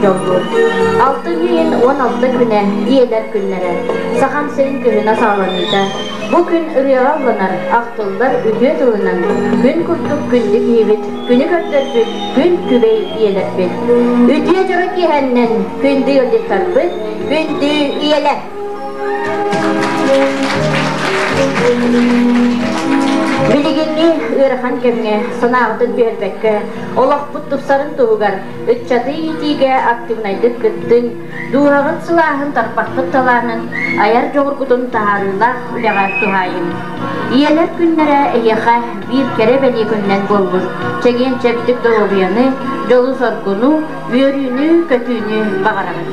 дьоллуур. Алтынньы ыйын 16 күнэ ийэлэр күннэрэ, Сахам сирин күһүнэ саҕаланыыта. Бу күн ырыаҕа ылланар, ахтыллар үтүө тылынан күн курдук күндү киһибит, күнү көрдөрбүт күн күбэй ийэлэрбит. Үтүө дьоро киэһэннэн күндү ыалдьыттарбыт, күндү ийэлэр! Билигиҥҥи ыарахан кэмҥэ санааҕытын түһэрбэккэ, олохпут тупсарын туһугар ыччаты иитиигэ активнайдык кыттыҥ, дууһаҕыт сылааһын тарпаххыт талаанын, айар дьоҕургутун таһаарыылаах үлэҕэ туһаайыҥ. Ийэлэр күннэрэ эһиэхэ биир кэрэ бэлиэ күнүнэн буоллун, чэгиэн-чэбдик доруобуйаны, дьолу-соргуну, үөрүүнү-көтүүнү баҕарабын.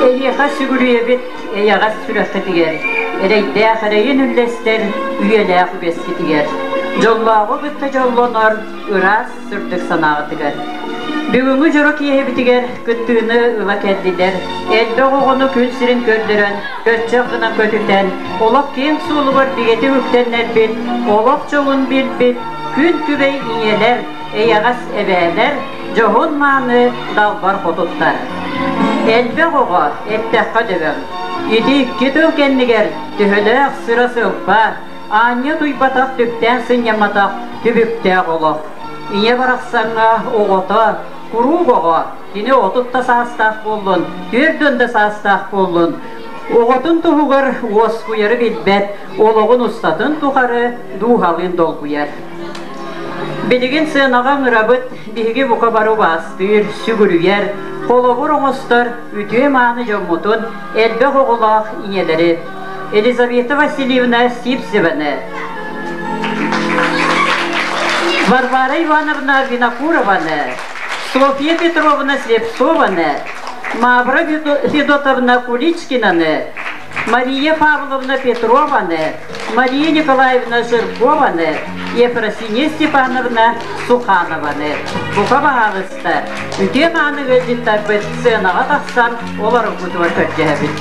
Эһиэхэ сүгүрүйэбит эйэҕэс сүрэххитигэр, эрэйдээх эрэйин үллэстэр үйэлээх үгэскитигэр, дьоллооҕу кытта дьоллонор ыраас сырдык санааҕытыгар. Бүгүҥҥү дьоро киэһэбитигэр кыттыыны ыла кэллилэр, элбэх оҕону күн сирин көрдөрөн, көччөх гынан көтүтэн, олох киэҥ суолугар бигэтик үктэннэрбит, олох дьолун билбит, күн күбэй ийэлэр, эйэҕэс эбээлэр, дьоһун-мааны далбар хотуттар. Элбэх оҕо, эттэххэ дөбөҥ. Ити икки тыл кэннигэр төһөлөөх сыра-сылба, аанньа утуйбатах түптээн сынньамматах түбүктээх олох. Ийэ барахсаҥҥа оҕото, куруук оҕо, кини 30 да саастаах буоллун, 40 да саастаах буоллун, оҕотун туһугар уоскуйары билбэт, олоҕун устатын тухары дууһалыын долгуйар. Билигин сыанаҕа ыҥырабыт, биһиги бука бары убаастыыр, сүгүрүйэр, холобур оҥостор үтүө-мааны дьоммутун, элбэх оҕолоох ийэлэри Елизавета Васильевна Сивцеваны, Варвара Ивановна Винокурованы, Софья Петровна Слепцованы, Мавра Федотовна Куличкинаны, Мария Павловна Петрованы, Мария Николаевна Жиркованы, Ефросинья Степановна Суханованы бука баһаалыста үтүө мааны ыалдьыттарбыт сценаҕа тахсан олороргутугар көрдөһөбүт.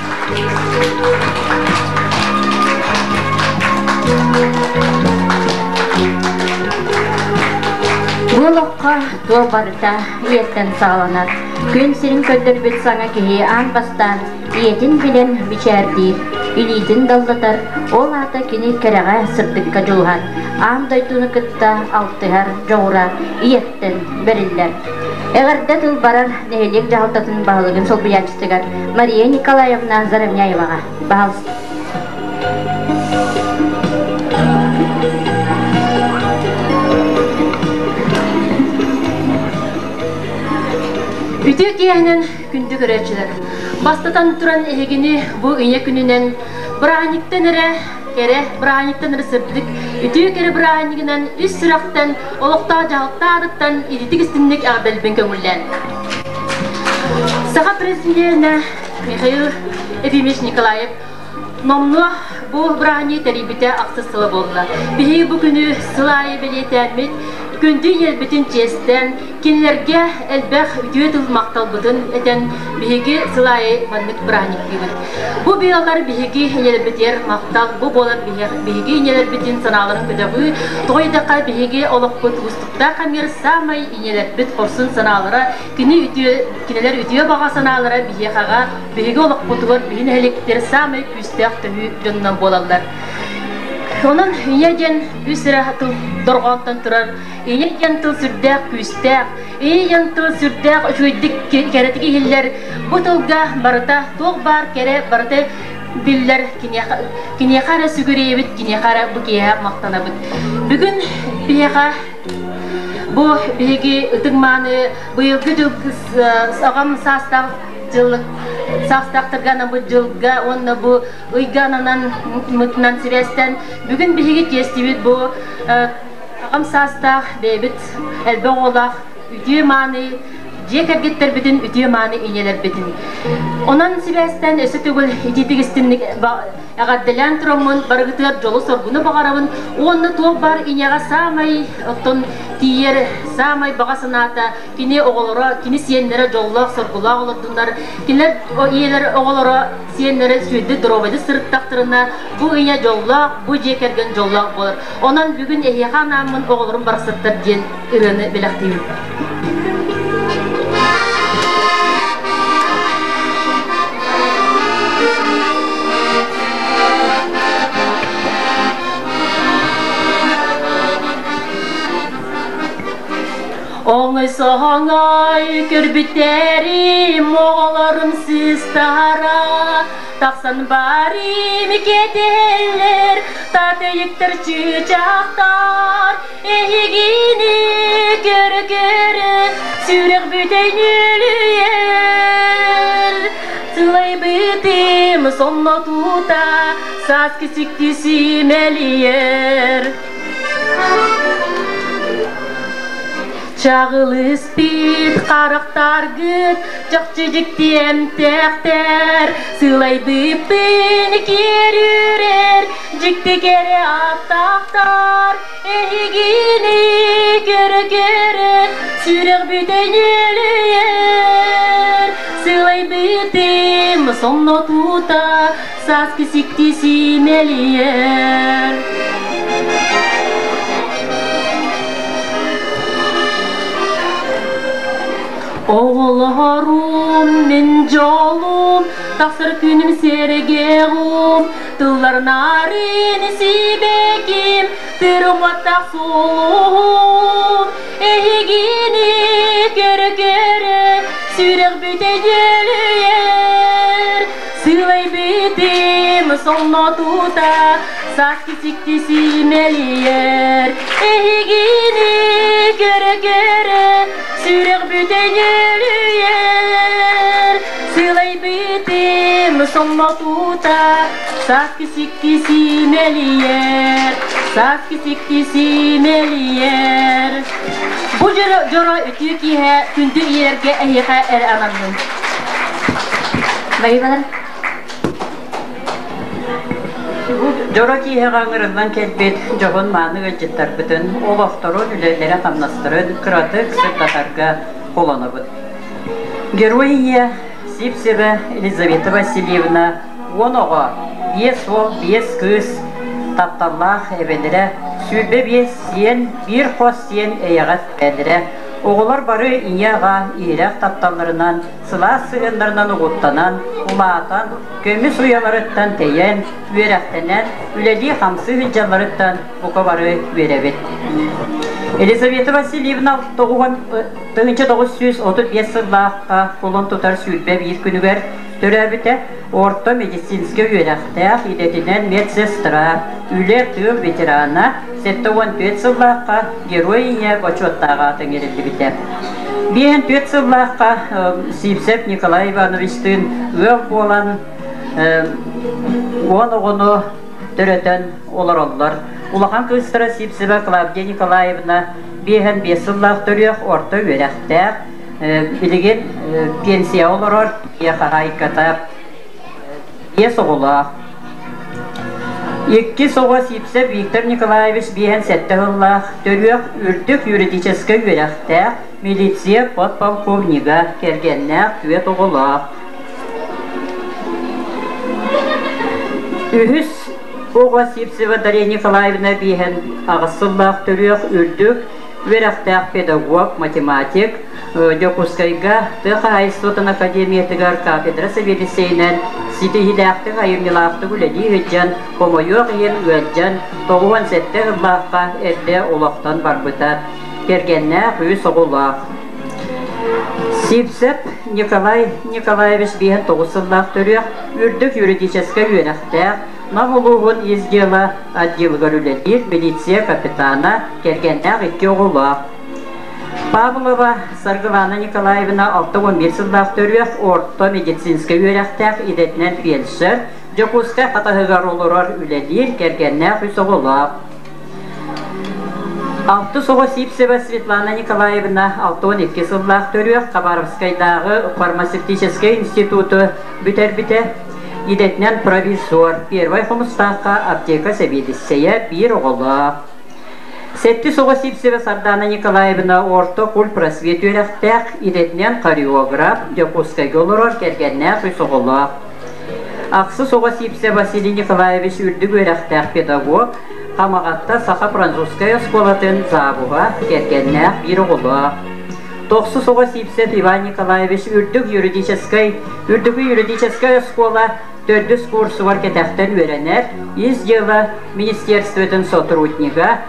Бу олоххо туох барыта ийэттэн саҕаланар. Күн сирин көрдөрбүт саҥа киһи аан бастаан Ийэтин билэн мичээрдиир, илиитин даллатар, ол аата кини кэрэҕэ, сырдыкка дьулуһар, аан дойдуну кытта алтыһар дьоҕура ийэттэн бэриллэр. Эҕэрдэ тыл барар нэһилиэк дьаһалтатын баһылыгын солбуйааччытыгар Мария Николаевна Заровняеваҕа. Баһалыста. Үтүө киэһэнэн Күндү көрөөччүлэр, бастатан туран эһигини бу ийэ күнүнэн бырааһынньыктан эрэ кэрэ, бырааһынньыктан эрэ сырдык, үтүө кэрэ бырааһынньыгынан үс сүрэхтэн, олохтоох дьаһалтаатыттан ититик истинник эҕэрдэлбин көҥүллээн. Саха президенэ Михаил Ефимович Николаев Номнуо бу бырааһынньыгы тэрийбитэ ахсыс сыла буолла. Биһиги бу күнү сыл аайы бэлиэтээммит, күндү ийэлбитин чиэстээн, кинилэргэ элбэх үтүө тыл махталбытын этэн, биһиги сыл аайы маннык бырааһынньыктыыбыт. Бу быалар биһиги ийэлэрбитигэр махтал, бу буолар биһиги ийэлэрбитин санааларын көтөҕүү, тоҕо диэтэххэ биһиги олохпут уустуктаах кэмигэр саамай ийэлэрбит хорсун санаалара, кини үтүө, кинилэр үтүө баҕа санаалара биһиэхэҕэ биһиги олохпутугар биһи нэһилиэктэр саамай күүстээх төһүү дьонунан буолаллар. Онон ийэ диэн үс эрэ тыл дорҕоонтон турар. Ийэ диэн тыл сүрдээх күүстээх, ийэ диэн тыл сүрдээх үчүгэйдик кэрэтик иһиллэр. Бу тылга барыта туох баар кэрэ барыта биллэр киниэхэ, киниэхэ эрэ сүгүрүйэбит, киниэхэ эрэ бу киэһэ махтанабыт. Бүгүн биһиэхэ бу биһиги ытык мааны быйылгы дьыл аҕам саастаах дьыл саастаахтарга анаммыт дьылга уонна бу ыйга ананан мытынан сибээстэн бүгүн биһиги тиэстибит бу аҕам саастаах бэйэбит элбэх оҕолоох үтүө мааны дьиэ кэргэттэрбитин үтүө мааны ийэлэрбитин онон сибээстэн өссө төгүл итиитик истинник эҕэрдэлээн тураммын барыгытыгар дьолу-соргуну баҕарабын уонна туох баар ийэҕэ саамай оттон тиийэр саамай баҕа санаата кини оҕолоро, кини сиэннэрэ дьоллоох-соргулаах олордуннар, кинилэр ийэлэр оҕолоро, сиэннэрэ сүөдэ доруобайдык сырыттахтарына, бу ийэ дьоллоох, бу дьиэ кэргэн дьоллоох буолар. Онон бүгүн эһиэхэ анааммын оҕолорум барахсаттар диэн ырыаны бэлэхтиибин. Соҥой-соҥой көрбүттэрим оҕолорум сыыстара тахсан барым кэтэллэр татыйыктар чыычаахтар эһигини көрө-көрө сүрэх бүтэй нүөлүйэр сылайбытым сонно тута сааскы сикти симэлийэр Чаҕылыспыт харахтаргыт чахчы дьикти эмтээхтэр, сылайбыппын киэрүүрэр дьикти кэрэ ааттаахтар. Эһигини көрө-көрө сүрэх бүтэн өлүйэр, сылайбытым сонно тута сааскы сикти симэлийэр. Оҕолорум, мин дьолум, тахсар күнүм сэргэҕум, тылларнарын сибэким, тырыматтах сулуһум. Эһигини көрө-көрө сүрэх бүтэн өлүйэр, Сылайбытым сонно тута саас кисикти симэлийэр. Эһигини көрө-көрө сүрэх бүтэн өлүйэр. Сылайбытым сонно тута саас кисикти симэлийэр. Саас кисикти симэлийэр. Бу дьоро үтүө киэһэ күндү иэргэ эһиэхэ эрэ ананнын. Байбалар. Бу дьоро киэһэҕэ ыҥырыллан кэлбит дьоһун мааны ыалдьыттарбытын олохторун, үлэлэрин-хамнастарын кыратык сырдатарга холонобут. Герой ийэ Сивцева Елизавета Васильевна 10 оҕо, 5 уол, 5 кыыс тапталлаах эбэлэрэ, 25 сиэн, биир хос сиэн эйэҕэс эбээлэрэ, оҕолор бары ийэ-аҕа иһирэх тапталларынан сылаас сыһыаннарынан угуттанан, улаатан, көмүс уйаларыттан тэйэн, үөрэхтэнэн, үлэлии-хамсыы сылдьалларыттан бука бары үөрэбит. Елизавета Васильевна 1935 сыллаахха кулун тутар 21 күнүгэр төрөөбүтэ, орто медицинскэй үөрэхтээх, идэтинэн медсестра, үлэ, тыыл ветерана, 74 сыллаахха Герой Ийэ бочуоттаах аата иҥэриллибитэ. 54 сыллаахха Сивцев Николай Ивановичтыын ыал буолан 10 оҕону төрөтөн олороллор. Улахан кыыстара Сивцева Клавдия Николаевна 55 сыллаах төрүөх орто үөрэхтээх, билигин пенсия олорор, хаһаайката, биэс оҕолоох. Иккис оҕо Сивцев Виктор Николаевич 57 сыллаах, төрүөх үрдүк юридическай үөрэхтээх, милиция подполковнига, кэргэннээх, түөрт оҕолоох. Үһүс оҕо Сивцева Дария Николаевна 58 сыллаах төрүөх үрдүк үөрэхтээх педагог, математик, Дьокуускайга тыа хаһаайыстыбатын академиятыгар кафедра сэбиэдиссэйинэн ситиһиилээхтик айымньылаахтык үлэлии сылдьан, хомойуох иһин ыалдьан, 97 сыллаахха эрдэ олохтон барбыта. Кэргэннээх, үс оҕолоох. Сивцев Николай Николаевич 59 сыллаах төрүөх, үрдүк юридическай үөрэхтээх, Нам улууһун ис дьыала отделыгар үлэлиир милиция капитана, кэргэннээх икки оҕолоох. Павлова Саргылана Николаевна 61 сыллаах төрүөх, орто медицинскэй үөрэхтээх идэтинэн фельдшер, Дьокуускай Хатаһыгар олорор, үлэлиир, кэргэннээх үс оҕолоох. Алтыс оҕо Сивцева Светлана Николаевна 62 сыллаах төрүөх, Хабаровскайдааҕы фармацевтическай институту бүтэрбитэ. Идэтинэн провизор, Первай Хомустаахха аптека сэбиэдиссэйэ, биир оҕолоох. Сэттис оҕо Сивцева Сардаана Николаевна орто культпросвет үөрэхтээх, идэтинэн хореограф, Дьокуускайга олорор, кэргэннээх үс оҕолоох. Ахсыс оҕо Сивцев Василий Николаевич үрдүк үөрэхтээх педагог, Хамаҕатта саха-французскай оскуолатын завуһа, кэргэннээх биир оҕолоох. Тохсус оҕо Сивцев Иван Николаевич үрдүк юридическай үрдүкү юридическай оскуола төрдүс курсугар кэтэхтэн үөрэнэр, ис дьыала министерствотын сотруднига.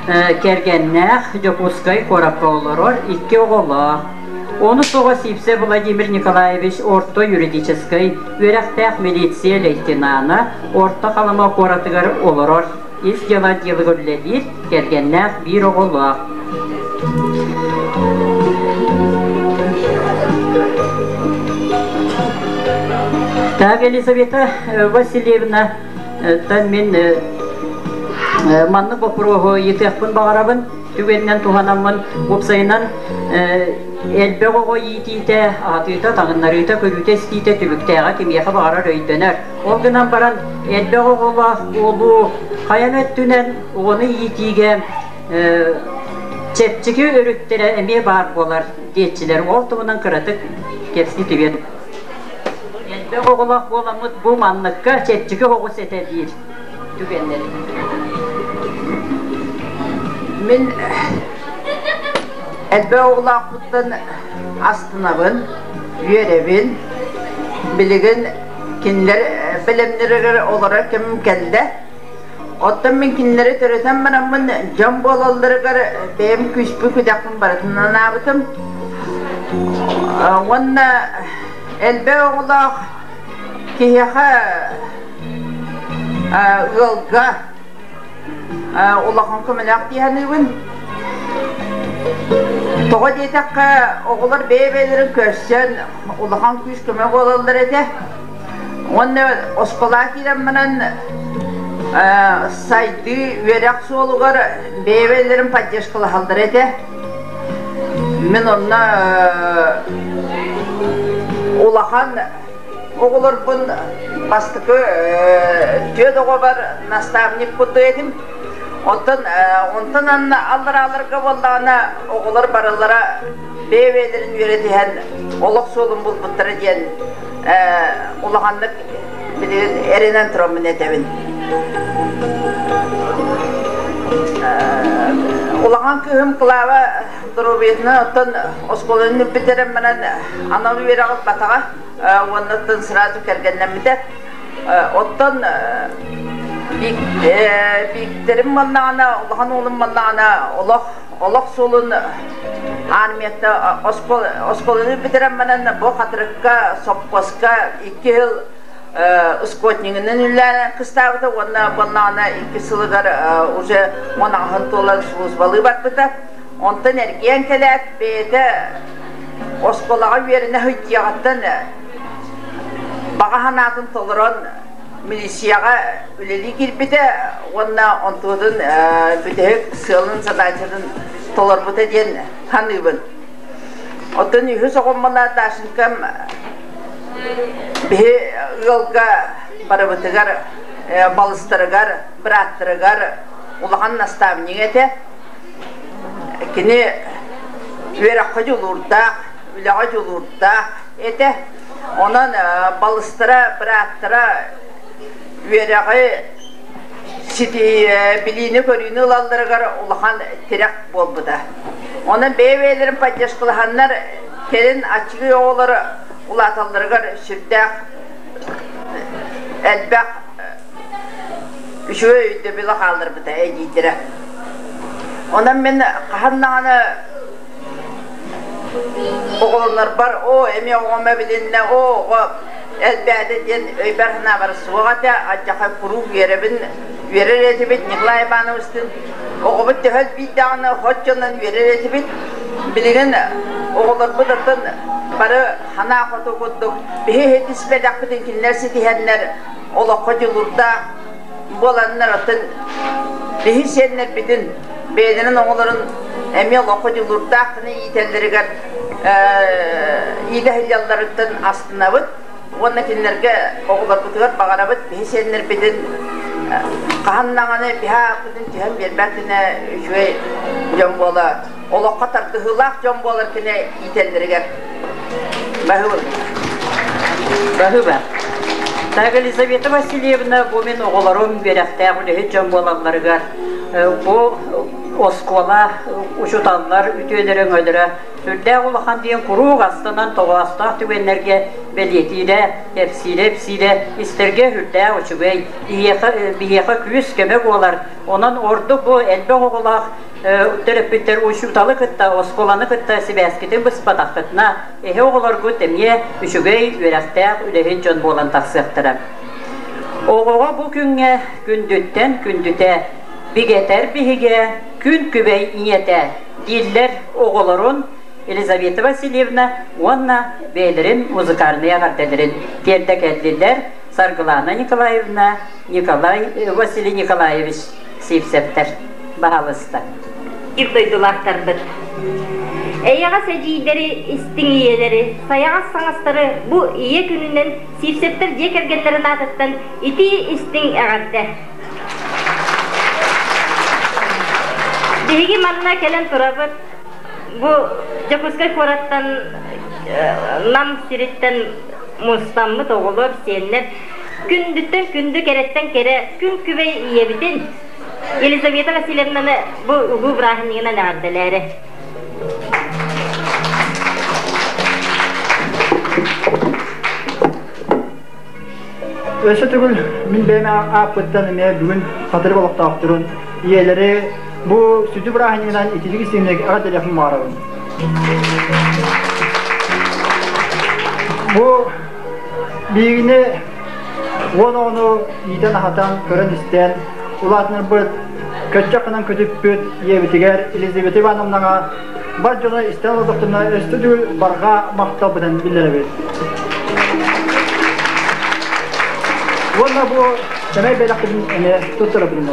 Кэргэннээх, Дьокуускай куоракка олорор, икки оҕолоох. Ону тоҕо Сивцев Владимир Николаевич орто юридическай үөрэхтээх милиция лейтенана, Орто Халыма куоратыгар олорор, ис дьыала отделыгар үлэлиир, кэргэннээх биир оҕолоох. Так, Елизавета Васильевна, тан мин маннык боппуруоһу ыйытыахпын баҕарабын. Түгэнинэн туһанаммын, уопсайынан элбэх оҕо иитиитэ, аһатыыта, таҥыннарыыта, көрүүтэ-истиитэ түбүктээҕэ кимиэхэ баҕарар өйдөнөр. Ол гынан баран элбэх оҕолоох буолуу хайа өттүнэн оҕону иитиигэ чэпчэки өрүттэрэ эмиэ баар буолар диэччилэр. Ол туһунан кыратык кэпсии түһүөн. Элбэх оҕолоох буоламмыт бу манныкка чэпчэки оҕус этэ диир түгэннэри. Мин элбэх оҕолоохпуттан астынабын, үөрэбин. Билигин кинилэр бэлэмнэригэр олорор кэмим кэллэ. Оттон мин кинилэри төрөтөн бараммын дьон буолалларыгар бэйэм күүспүн-күдэхпин барытын анаабытым. Уонна элбэх оҕолоох киһиэхэ ыалга улахан көмөлөөх дии саныыбын. Тоҕо диэтэххэ, оҕолор бэйэ-бэйэлэрин көрсөн улахан күүс-көмө буолаллар этэ. Уонна оскуолаҕа киирэн баран сайдыы үөрэх суолугар бэйэ-бэйэлэрин поддержкалаһаллар этэ. Мин онно улахан оҕолорбун бастакы түөрт оҕобор наставник курдук этим. Оттон онтон алларааларга буоллаҕына оҕолор барылара бэйэ-бэйэлэрин үөрэтиһэн олох суолун булбуттара диэн улаханнык билигин эрэнэн тураммын этэбин. Улахан кыыһым Клава доруобуйатынан оттон оскуоланы бүтэрэн баран анал үөрэҕи ылбатаҕа уонна оттон сразу кэргэннэммитэ. Оттон Бииктэрим маннаҕына, улахан уолум маннаҕына олох олох суолун армията оскуоланы бүтэрэн баран бу Хатырыкка сопхуоска икки сыл скотнигынан үлэлээн кыстаабыта уонна буоллаҕына икки сылыгар уже 18 туолан службалыы барбыта. Онтон эргийэн кэлээт бэйэтэ оскуолаҕа үөрэнэ сылдьыаҕыттан баҕа санаатын толорон милицияҕа үлэлии киирбитэ уонна онтуотун бүтэһик сыалын задачатын толорбута диэн саныыбын. Оттон үһүс оҕоммуна Дашенькам биһи ыалга барыбытыгар балыстарыгар, бырааттарыгар улахан наставник этэ. Кини үөрэххэ дьулуурдаах, үлэҕэ дьулуурдаах этэ. Онон балыстара, бырааттара үөрэҕи билиини-көрүүнү ылалларыгар улахан тирэх буолбута. Онон бэйэ-бэйэлэрин поддержкалаһаннар кэлин аччыгый оҕолор улааталларыгар сүрдээх элбэх үчүгэй өйдөбүлү хаалларбыта эдьиийдэрэ. Онон мин хаһан даҕаны оҕолонорбор оо эмиэ оҕом эбилиннэ, оо оҕо элбээтэ диэн өйбөр-санаабар суох этэ. Алдьархай куруук үөрэбин, үөрэр этибит Николай Ивановичтыын. Оҕобут төһө элбиирдэҕинэ соччонон үөрэр этибит. Билигин оҕолорбут оттон бары санаа хоту курдук биһи ситиспэтэхпитин кинилэр ситиһэннэр олоххо дьулуурдаах буоланнар оттон биһи сиэннэрбитин бэйэлэрин оҕолорун эмиэ олоххо дьулуурдаах гына иитэллэригэр иитэ сылдьалларыттан астынабыт уонна кинилэргэ оҕолорбутугар баҕарабыт биһи сиэннэрбитин хаһан даҕаны биһи ааппытын түһэн биэрбэт гына үчүгэй дьон буола олоххо тардыһыылаах дьон буолар гына иитэллэригэр баһыыбын. Баһыыба. Так, Елизавета Васильевна, бу мин оҕолорум үөрэхтээх үлэһит дьон буолалларыгар бу оскуола учууталлар үтүөлэрэ өҥөлөрө. Сүрдээх улахан диэн куруук астынан тоҕоостоох түгэннэргэ бэлиэтиирэ, кэпсиирэ-ипсиирэ, истэргэ сүрдээх үчүгэй, биһиэхэ күүс-көмө буолар. Онон ордук бу элбэх оҕолоох төрөппүттэр учууталы кытта, оскуоланы кытта сибээскитин быспатаххытына, эһи оҕолоргут эмиэ үчүгэй, үөрэхтээх, үлэһит дьон буолан тахсыахтара. Оҕоҕо бу күҥҥэ күндүттэн күндүтэ, бигэтэр биһигэ, күн күбэй ийэтэ дииллэр оҕолорун Елизавета Васильевна уонна бэйэлэрин музыкальнай эҕэрдэлэрин тиэрдэ кэллилэр Саргылана Николаевна, Николай Василий Николаевич Сивцевтэр. Баһаалыста. Ир дойдулаахтарбыт. Эйэҕэс эдьиийдэри, истиҥ ийэлэри, сайаҕас саҥастары бу ийэ күнүнэн Сивцевтэр дьиэ кэргэннэрин аатыттан итии истиҥ эҕэрдэ. Биһиги манна кэлэн турабыт. Бу Дьокуускай куораттан Нам сириттэн мустаммыт оҕолор, сиэннэр күндүттэн күндү, кэрэттэн кэрэ күн күбэй ийэбитин Елизавета Васильевнаны бу улуу бырааһынньыгынан эҕэрдэлээри. Өссө төгүл мин бэйэм ааппыттан эмиэ бүгүн Хатырык олохтоохторун ийэлэри бу сүдү бырааһынньыгынан ититик истиҥник эҕэрдэлиэхпин баҕарабын. Бу биһигини уон оҕону иитэн-аһатан, көрөн-истэн улаатынарбыт көччөх гынан көтүппүт ийэбитигэр Елизавета Ивановнаҕа бар дьоно истэн олордохторуна өссө төгүл барҕа махталбытын биллэрэбит. Уонна бу сэмэй бэлэхпитин эмиэ туттарабын.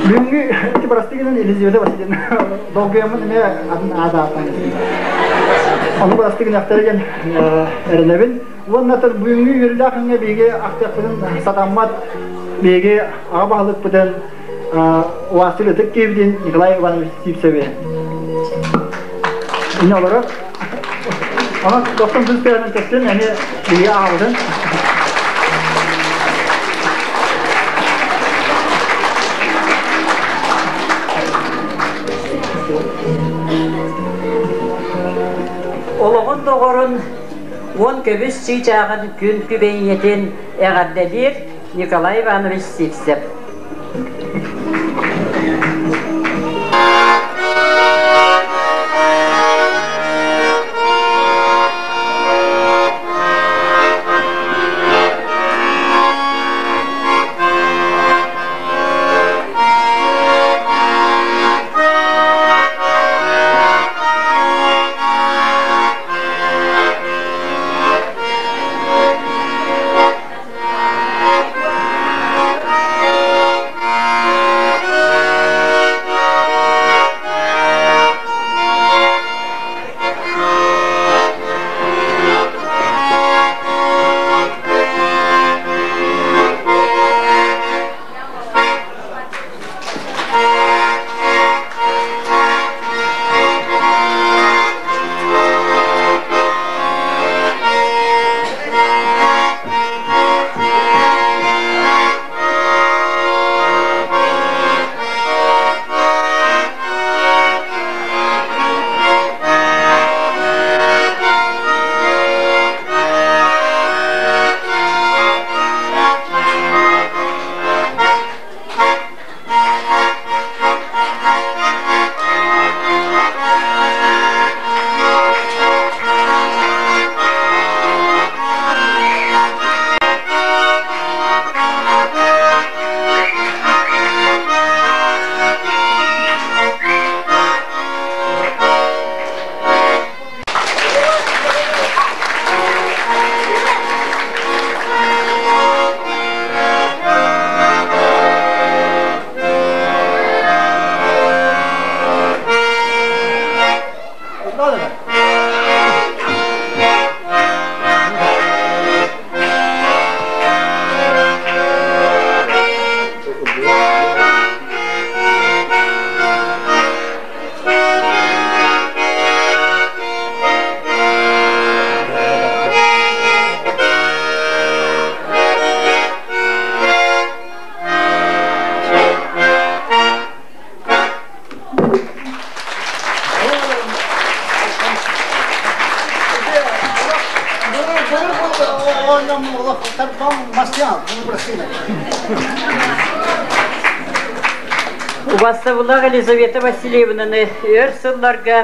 Бүгүҥҥү ити бырастыгынан Елизавета Васильевна долгуйаммын эмиэ атын аата Ону бырастыгыныахтара диэн эрэнэбин. Уонна бүгүҥҥү үөрүүлээх күҥҥэ биһиги ахтыахпытын сатаммат биһиги аҕа баһылыкпытын Василий Ытык киһибитин Николай Иванович Сивцеви. Инне олорор. Онон тохтон сыстыанын көстөн эмиэ биһиги аҕабытын Олоҕун доҕорун уон көмүс чыычааҕын күн күбэй ийэтин эҕэрдэлиир Николай Иванович Сивцев. Убастабыллаах Елизавета Васильевнаны өр сылларга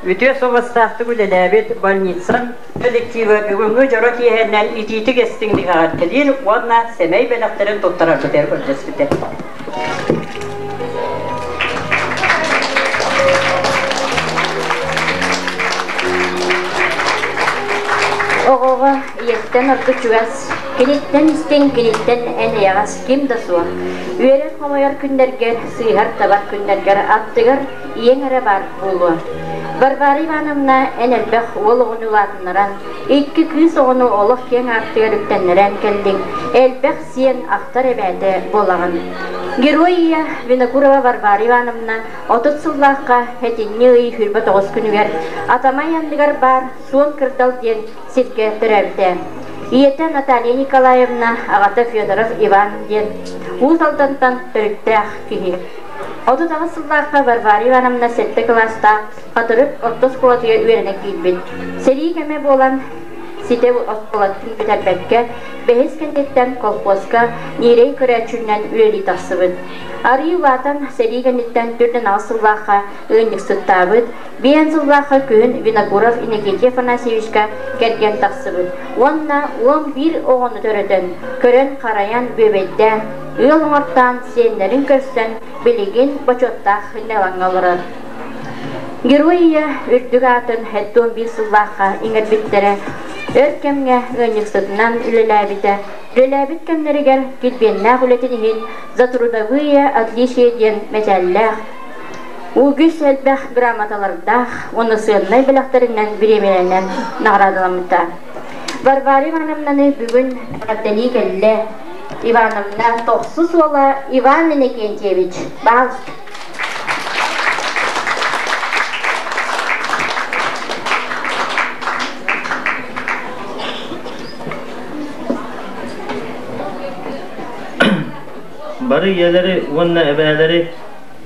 үтүө суобастаахтык үлэлээбит больницам коллектива бүгүҥҥү дьоро киэһэнэн итиитик эстиҥник эҕэрдэлиир уонна сэмэй бэлэхтэрин туттарарбытыгар көрдөспүтэ. Оҕоҕо ийэттэн ордук чугас, киниттэн истиҥ, киниттэн эн эйэҕэс ким да суох. Үөрэр-хомойор күннэргэр, сыыһар-табар күннэргэр аттыгар ийэҥ эрэ баар буолуо. Варвара Ивановна эн элбэх уол оҕону улаатыннаран, икки кыыс оҕону олох киэҥ аартыгар үктэннэрэн кэллиҥ, элбэх сиэн ахтар эбээтэ буолаҕын. Герой ийэ Винокурова Варвара Ивановна 30 сыллаахха сэтинньи ый 29 күнүгэр Атамай анныгар баар Суон Кырдал диэн сиргэ төрөөбүтэ. Ийэтэ Наталья Николаевна, аҕата Федоров Иван диэн Уус Алдантан төрүттээх киһи. 38 сыллаахха Варвара Ивановна сэттэ кылаастаах Хатырык орто оскуолатыгар үөрэнэ киирбит. Сэрии кэмэ буолан ситэ оскуолатын бүтэрбэккэ, бэһис кэнниттэн колхуоска ньирэй көрөөччүнэн үлэлии тахсыбыт. Арыы улаатан сэрии кэнниттэн 48 сыллаахха ыанньыксыттаабыт, биэн сыллаахха күһүн Винокуров Иннокентий Афанасьевичка кэргэн тахсыбыт уонна 11 оҕону төрөтөн, көрөн-харайан, бүөбэйдээн, ыал оҥортоон, сиэннэрин көрсөн, билигин бочуоттаах сынньалаҥҥа олорор. Герой ийэ үрдүк аатын 71 сыллаахха иҥэрбиттэрэ, өр кэмҥэ ыанньыксытынан үлэлээбитэ. Үлэлээбит кэмнэригэр килбиэннээх үлэтин иһин «За трудовые отличия» диэн мэтээллээх, үгүс элбэх грамоталардаах уонна сыаннай бэлэхтэринэн бириэмийэлэнэн наҕараадаламмыта. Варвара Ивановнаны бүгүн эҕэрдэлии кэллэ. Ивановна тохсус уола Иван Иннокентьевич. Баалыста. Бары ийэлэри уонна эбээлэри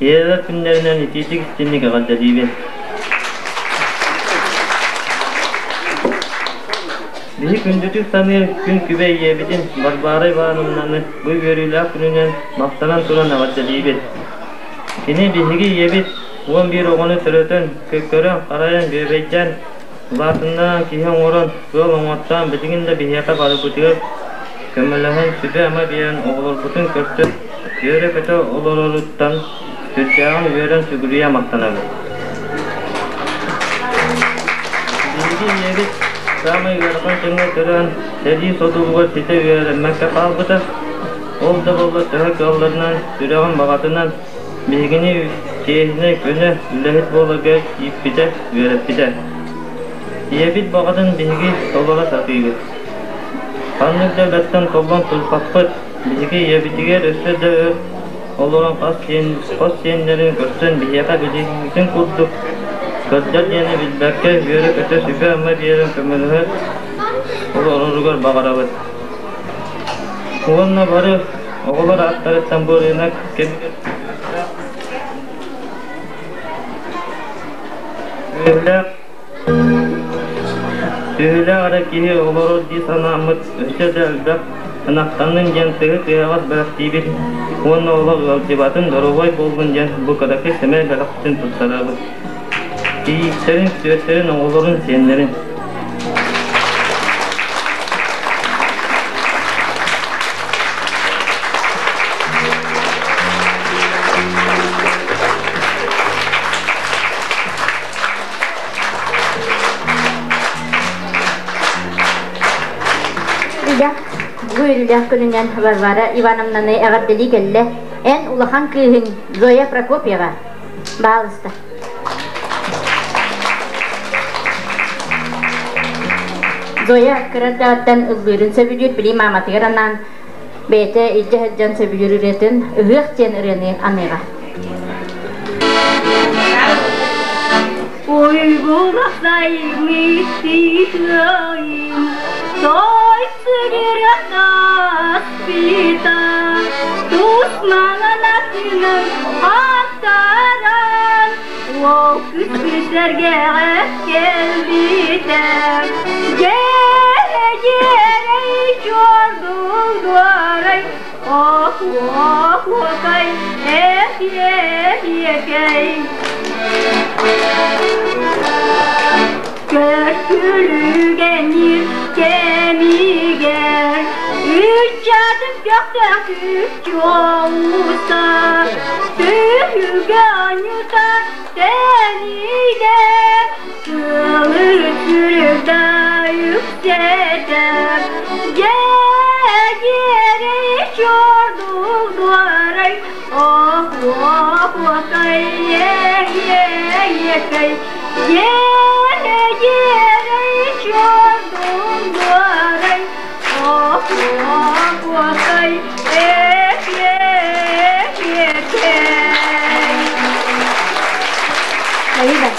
ийэлэр күннэринэн итиитик истинник эҕэрдэлиибин. Биһи күндүтүк саныыр күн күбэй ийэбитин Варвара Ивановнаны бу үөрүүлээх күнүнэн махтанан туран эҕэрдэлиибит. Кини биһиги ийэбит 11 оҕону төрөтөн, көрөн, харайан, бүөбэйдээн, улаатыннаран киһи оҥорон, ыал оҥортоон билигин да биһиэхэ барыбытыгар көмөлөһөн, сүбэ-ама биэрэн оҕолорбутун көрсөн үөрэ-көтө олороруттан сүрдээҕин үөрэн сүгүрүйэ махтанабыт. Биһиги ийэбит саамай ыарахан кэмҥэ төрөөн, сэрии содулугар ситэ үөрэммэккэ хаалбыта. Ол да буоллар төһө кыалларынан, сүрэҕин баҕатынан биһигини чиэһинэй, көнө, үлэһит буоларга ииппитэ, үөрэппитэ. Ийэбит баҕатын биһиги толоро сатыыбыт. Ханнык да үлэттэн толлон турбаппыт. Биһиги ийэбитигэр өссө да өр олорон хас сиэн, хос сиэннэрин көрсөн биһиэхэ билиҥҥитин курдук кырдьар диэни билбэккэ үөрэ-көтө сүбэ-ама биэрэн көмөлөһө олороругар баҕарабыт. Уонна бары оҕолор ааттарыттан бу рынок кэмигэр Үһүлээх Үһүлээх эрэ киһи олорор дии санааммыт өссө да элбэх ынахтаннын диэн тыһы тыаҕас бэлэхтиибит уонна олох ыалдьыбатын, доруобай буоллун диэн бу кыракый сэмэй бэлэхпитин туттарабыт. Кийииттэрин, күтүөттэрин, оҕолорун, сиэннэрин. Бу үөрүүлээх күнүнэн Варвара Ивановнаны эҕэрдэлии кэллэ. Эн улахан кыыһыҥ Зоя Прокопьева. Баалыста. Зоя кыра эрдэҕиттэн ыллыырын сөбүлүүр, били мааматыгар анаан бэйэтэ илдьэ сылдьан сөбүлүүр ырыатын «Ыһыах» диэн ырыаны аныаҕа. Күспүт сэргэҕэ кэлбитэ. Дьиэрэй чуордуҥ дуорай, ох-уох-уокай, эх-иэх-иэкэй. Көркүлүгэнир кэмигэр Үччатын көхтөөх чуолуста Түһүлгэ анньыта тэнийдэ Тылы сүрүгда үксэтэ Дьэ-дьиэрэй чордук дуорай Ох-уох-уокай, эх-иэх-иэкэй Дьиэрэй чордук дуорай Ох-уох-уокай, эх-иэх-иэкэй Аида.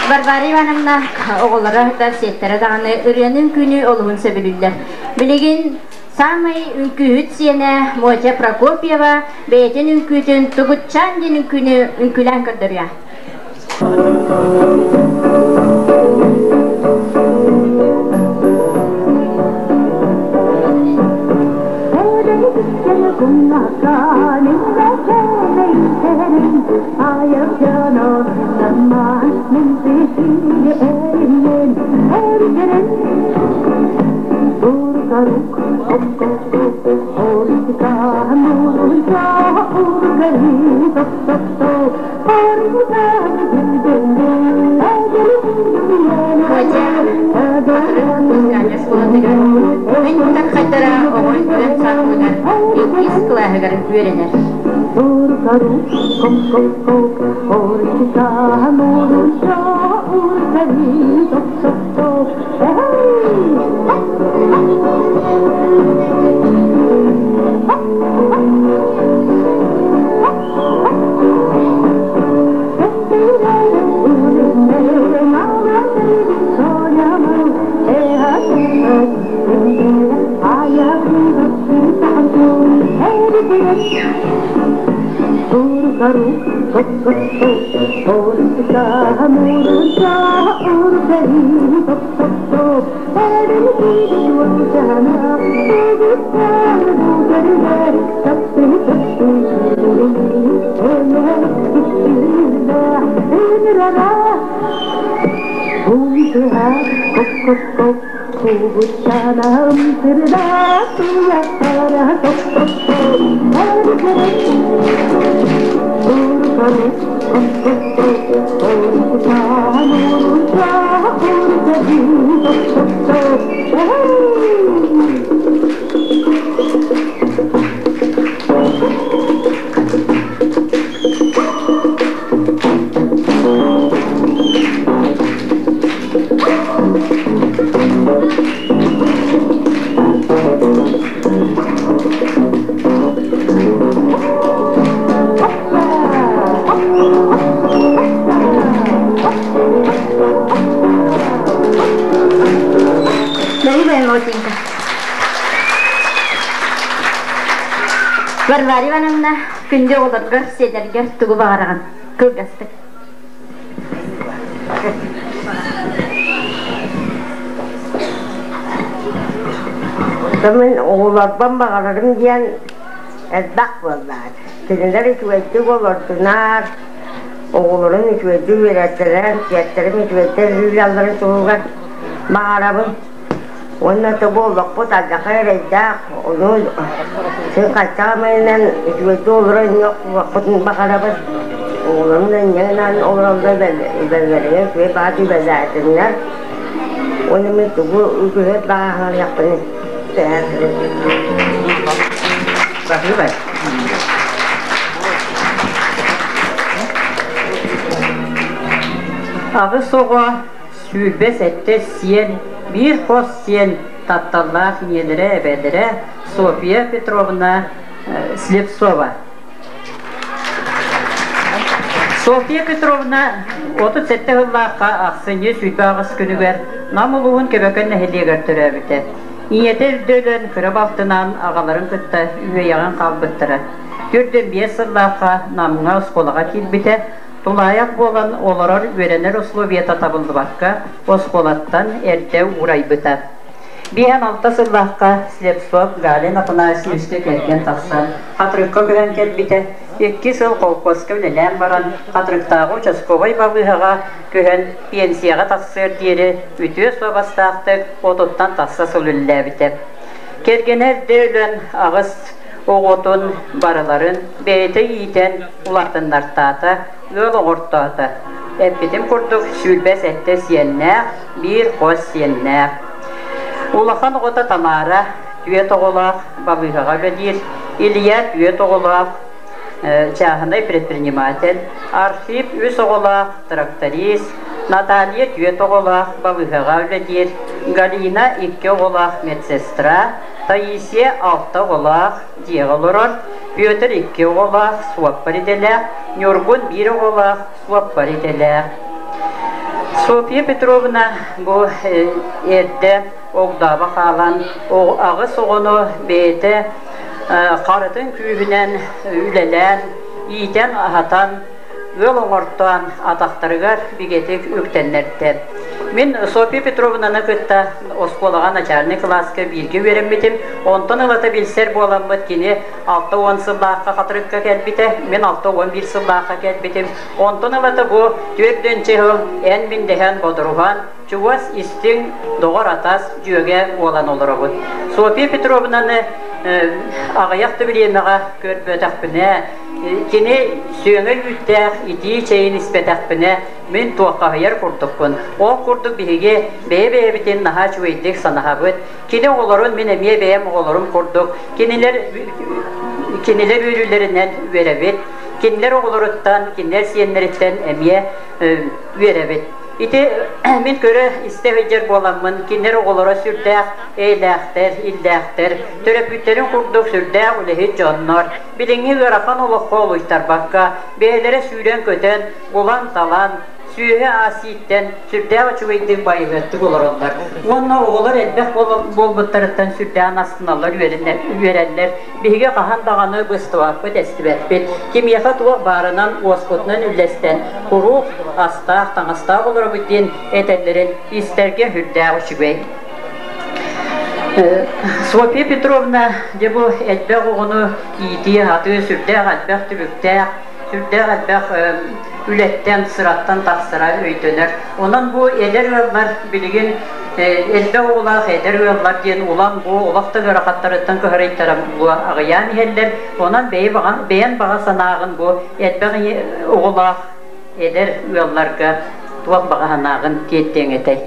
Варвара Ивановна оҕолоро да сиэттэрэ даҕаны ырыаны үҥкүүнү олуһун сөбүлүүллэр. Билигин саамай үҥкүүһүт сиэнэ Мотя Прокопьева бэйэтин үҥкүүтүн Тугутчаан диэн үҥкүүнү үҥкүүлээн көрдөрүө. Мин кутан хайдара оҕо үөн саатыгар иккис кылааһыгар үөрэнэр. Варвара Ивановна, күндү оҕолоргор, сиэннэргэр тугу баҕараҕын? Кылгастык. Мин оҕолорбун баҕарарым диэн элбэх буоллаҕа. Кинилэр үчүгэйдик олордунар, оҕолорун үчүгэйдик үөрэттэрэр, сиэттэрин үчүгэйдик ыыталларын туһугар баҕарабын. Уонна тобу олохпут алдьархай эрэйдээх, ону син хайдах эмэнэн үчүгэйдик олорон охсуохпутун баҕарабын. Оҕолорум инньэ олороллор бэлэлэригэр үчүгэй баҕа түбэлээтиннэр. Уонна мин тугу үгүһү баҕаһыахпын Баһыыбай. Аҕыс оҕо 27 сиэн, биир хос сиэн тапталлаах ийэлэрэ, эбэлэрэ Софья Петровна Слепцова. Софья Петровна 37 сыллаахха ахсынньы 28 күнүгэр Нам улууһун Көбөкөн нэһилиэгэр төрөөбүтэ. Ийэтэ үрдэ өлөн, кыра балтынаан аҕаларын кытта үөйэҕин хаалбыттара. 45 сыллаахха Намҥа оскуолаҕа киирбитэ, тулаайах буолан олорор үөрэнэр условията табыллыбакка оскуолаттан эрдэ уурайбыта. Биэһэн алта сыллаахха Слепцов Галин Афанасьевичка кэргэн тахсан Хатырыкка көһөн кэлбитэ. Икки сыл холкуоска үлэлээн баран Хатырыктааҕы участковай балыыһаҕа көһөн пенсияҕа тахсыар диэри үтүө суобастаахтык отуттан тахса сыл үлэлээбитэ. Кэргэнэ эрдэ өлөн аҕыс оҕотун барыларын бэйэтэ иитэн улаатыннартаата, ыал оҕортоото. Эппитим курдук 27 сиэннээх, биир хос сиэннээх. Улахан оҕото Тамара түөрт оҕолоох балыыһаҕа үлэлиир, Илья түөрт оҕолоох чааһынай предприниматель, Архип үс оҕолоох тракторист, Наталья түөрт оҕолоох балыыһаҕа үлэлиир, Галина икки оҕолоох медсестра, Таисия алта оҕолоох дьиэҕэ олорор, Петр икки оҕолоох суоппар идэлээх, Ньургун биир оҕолоох суоппар идэлээх. Софья Петровна бу эрдэ огдообо хаалан аҕыс оҕону бэйэтэ харытын күүһүнэн үлэлээн, иитэн-аһатан, ыал оҥортоон атахтарыгар бигэтик үктэннэрдэ. Мин Софья Петровнаны кытта оскуолаҕа начальнай кылааска бииргэ үөрэммитим. Онтон ылата билсэр буоламмыт кини 60 сыллаахха Хатырыкка кэлбитэ, мин 61 сыллаахха кэлбитим. Онтон ылата бу түөртүнчү сыл эн-мин дэһэн бодоруһан, чугас истиҥ доҕор-атас дьүөгэ буолан олоробут. Софья Петровнаны аҕыйах да бириэмэҕэ көрбөтөхпүнэ, кини сүөҥэ үүттээх итии чэйин испэтэхпинэ, мин туоххаһыйар курдукпун. Ол курдук биһиги бэйэ-бэйэбитин наһаа үчүгэйдик санаһабыт. Кини оҕолорун мин эмиэ бэйэм оҕолорум курдук кинилэр кинилэр үөрүүлэринэн үөрэбит. Кинилэр оҕолоруттан, кинилэр сиэннэриттэн эмиэ үөрэбит. Ити мин көрө-истэ сылдьар буоламмын, кинилэр оҕолоро сүрдээх эйэлээхтэр, иллээхтэр, төрөппүттэрин курдук сүрдээх үлэһит дьоннор, билиҥҥи ыарахан олоххо олуйтарбакка, бэйэлэрэ сүүрэн-көтөн, булан-талан, сүөһү аасииттэн сүрдээх үчүгэйдик байылыаттык олороллор. Уонна оҕолор элбэх буолбуттарыттан сүрдээх астыналлар, үөрэллэр. Биһиги хаһан даҕаны быстыбаппыт, эстибэппит. Кимиэхэ туох баарынан уоспутунан үллэстэн, куруук астаах, таҥастаах олоробут диэн этэллэрин истэргэ сүрдээх үчүгэй. Софья Петровна дьэ бу элбэх оҕону иитии-аһатыы сүрдээх элбэх түбүктээх, сүрдээх элбэх үлэттэн, сыраттан тахсара өйдөнөр. Онон бу эдэр ыаллар билигин элбэх оҕолоох эдэр ыаллар диэн улам бу олох да ыарахаттарыттан кыһарыйтаран бу аҕыйаан иһэллэр. Онон бэйэн баҕа санааҕын бу элбэх оҕолоох эдэр ыалларга туох баҕа санааҕын тиэрдиэҥ этэй?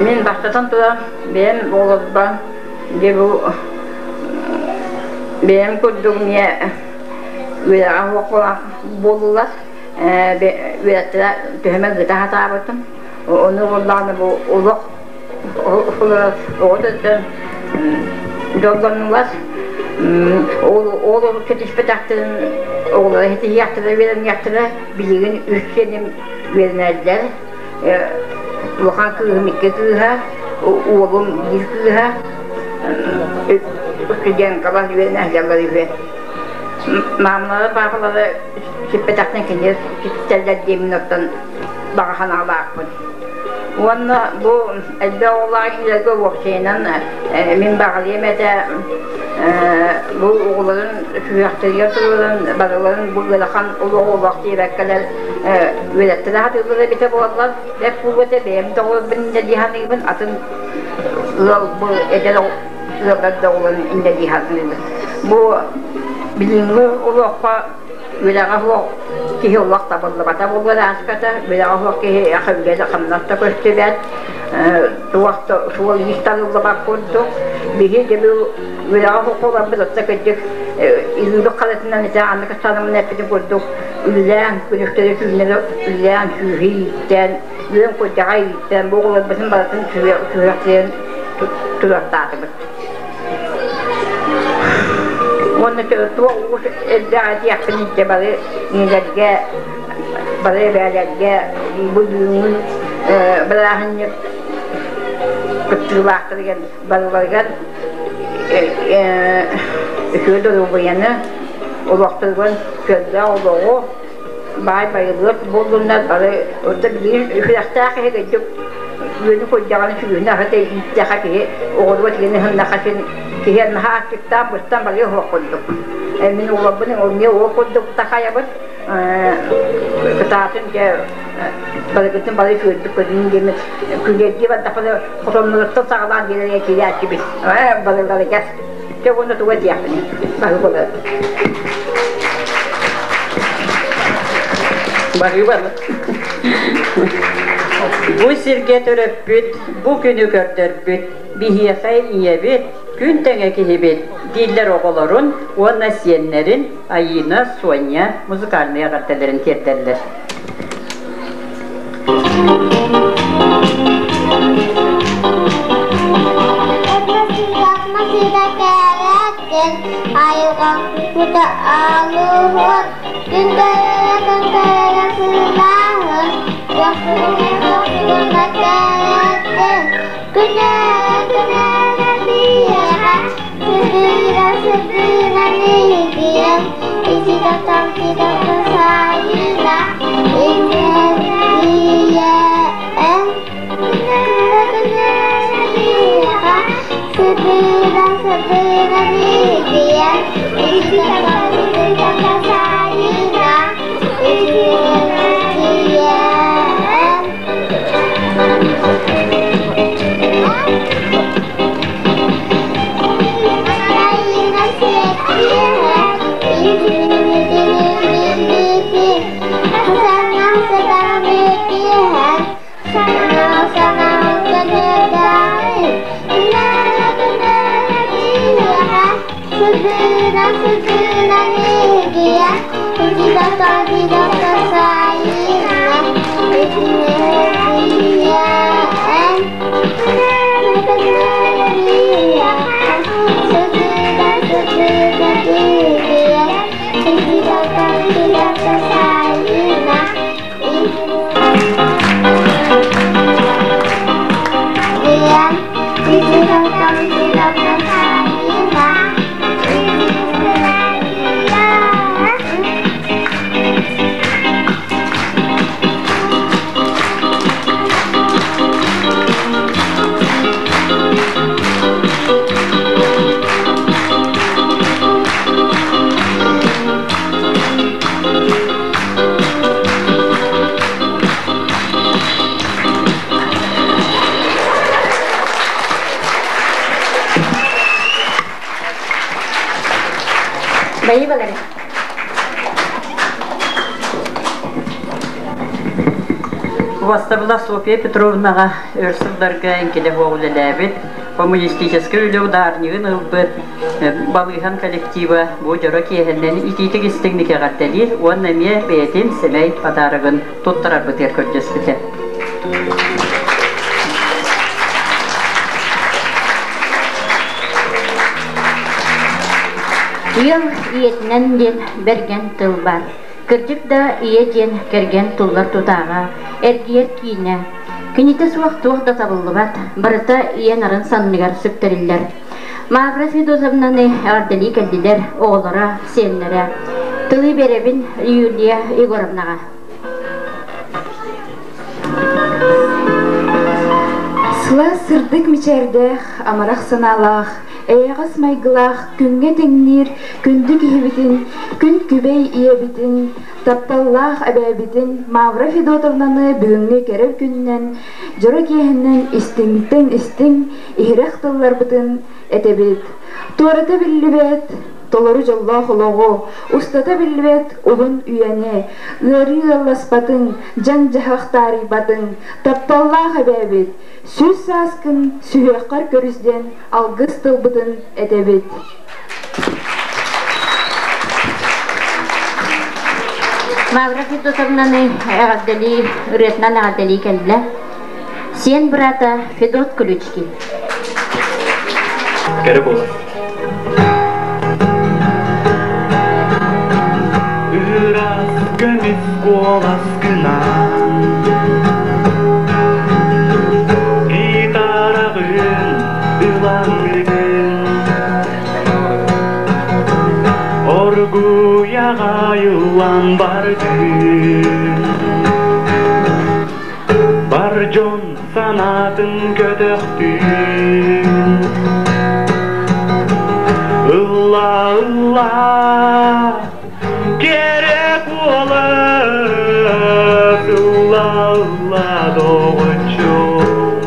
Мин бастатан туран бэйэм оҕолорбор дьэ бу бэйэм курдук эмиэ үөрэҕэ суох буоллулар үөрэхтэрэ төһөмө ыыта сатаабытым ону буоллаҕына бу олох оҕо төрдөн дьоллоннулар ол ол кэтиспэтэхтэрин оҕолоро ситиһиэхтэрэ үөрэниэхтэрэ билигин үс сиэним үөрэнэллэр улахан кыыһым икки кыыһа уолум биир кыыһа студенткалар үөрэнэ сылдьаллар үһү маамалара паапалара сиппэтэхтэн кинилэр ситтэллэр диэммин оттон баҕа санаалаахпын Уонна бу элбэх оҕолоох ийэлэргэ уопсайынан мин баҕалыам этэ бу оҕолорун сүһүөхтэригэр туруоран барыларын бу ыарахан олоҕу олох диэбэккэлэр үөрэттэрэ сатыыллара эбитэ буоллар бэрт буолуо этэ бэйэм да оҕолорбун инньэ дии саныыбын атын ыал бу эдэр ыаллар да оҕолорун инньэ дии саныыбын бу билиҥҥи олоххо Үлэҕэ суох киһи олох табыллыбата буолуо ааската, үлэҕэ суох киһи үлэ хамнас да көстүбэт, туох да суол-иис талыллыбат курдук. Биһи дьэ үлэҕэ суох буоларбыт оттон кырдьык илиибит халатынан ити аныгы санаммын эппитин курдук үлэлээн, күнүстэри түүннэри үлэлээн, сүүһү ииттэн, үөн курдьаҕа ииттэн, бу оҕолорбутун барытын сүһүөхтэрин туруортаатыбыт. Уонна туох уус элбэх этиэхпин илдьэ бары ийэлэргэ, бары эбээлэргэ бу бүгүҥҥү Бырааһынньык кыттыылаахтарыгар барыларыгар үтүө доруобуйаны, олохторугар көрдөөх олоҕу, баай байылыат буоллуннар бары орто билигин үһүрэхтээх киһи кырдьык үөнү курдьаҕаны сүгүнү аһата ииттэхэ киһи оҕолоро тигини ыһыннаха син киһи наһаа аччыктаан быстан барыа суох курдук. Мин уолбун эмиэ ол курдук такайабын кытаатын дьэ барыгытын бары үчүгэйдик көрүнүн диэммит күлүөрдүү бардахпына хотонноруттан саҕалаан биэрэр киирээччибит барыларыгар дьэ уонна тугу этиэхпиний баһыы болар Баһыыбал. Бу сиргэ төрөппүт, бу күнү көрдөрбүт, биһиэхэ ийэбит, күн тэҥэ киһибит дииллэр оҕолорун уонна сиэннэрин Айыына, Соня музыкальнай эҕэрдэлэрин тиэрдэллэр. Айылҕа алуһун күн көрөрө күн көрөрө сылааһын көхсүгүнэ кэрэттин күнэ күнэ биһиэхэ сыдыыра сыдыына нигиэн исидатан сидата сайына иннэ күнэ күнэ биһиэхэ сыдыыра сыдыына нигиэн исидатан сидата сайына Бэйи балары. Убастабыла Софья Петровнаҕа өр сылларга эҥкилэ суох үлэлээбит, коммунистическай үлэ ударнигын ылбыт балыыһам коллектива бу дьоро киэһэннэн итиитик истиҥник эҕэрдэлиир уонна эмиэ бэйэтин сэмэй подарогын туттарарбытыгар көрдөспүтэ. Ыал ийэтинэн диэн бэргэн тыл бар. Кырдьык да ийэ диэн кэргэн туллар тутааҕа, эргийэр киинэ. Кинитэ суох туох да табыллыбат, барыта ийэ нарын санныгар сүктэриллэр. Мавра Федотовнаны эҕэрдэлии кэллилэр оҕолоро, сиэннэрэ. Тылы биэрэбин Юлия Егоровнаҕа. Сылаас сырдык мичээрдээх, амарах санаалаах, эйэҕэс майгылаах күҥҥэ тэҥниир күндү киһибитин, күн күбэй ийэбитин, тапталлаах эбээбитин Мавра Федотовнаны бүгүҥҥү кэрэ күнүнэн, дьоро киэһэнэн истиҥтэн истиҥ, иһирэх тылларбытын этэбит. Туората биллибэт, толору дьоллоох олоҕу, устата биллибэт уһун үйэни, ыарыы ыалласпатыҥ, дьаҥ-дьаһах таарыйбатыҥ, тапталлаах эбээбит, сүүс сааскын сүһүөххэр көрүс диэн алгыс тылбытын этэбит. Мавра Федотовнаны эҕэрдэлии, ырыатынан эҕэрдэлии кэллэ. Сиэн быраата Федот Ключкин. Кэрэ буолар. Ыраас көмүс куолас гынан. Ыллыаҕын ылаҥҥын Оргууй аҕай ыллаан бардын Бар дьон санаатын көтөхтүн Ылла, ылла, кэрэ куолас Ылла, ылла, доҕоччуом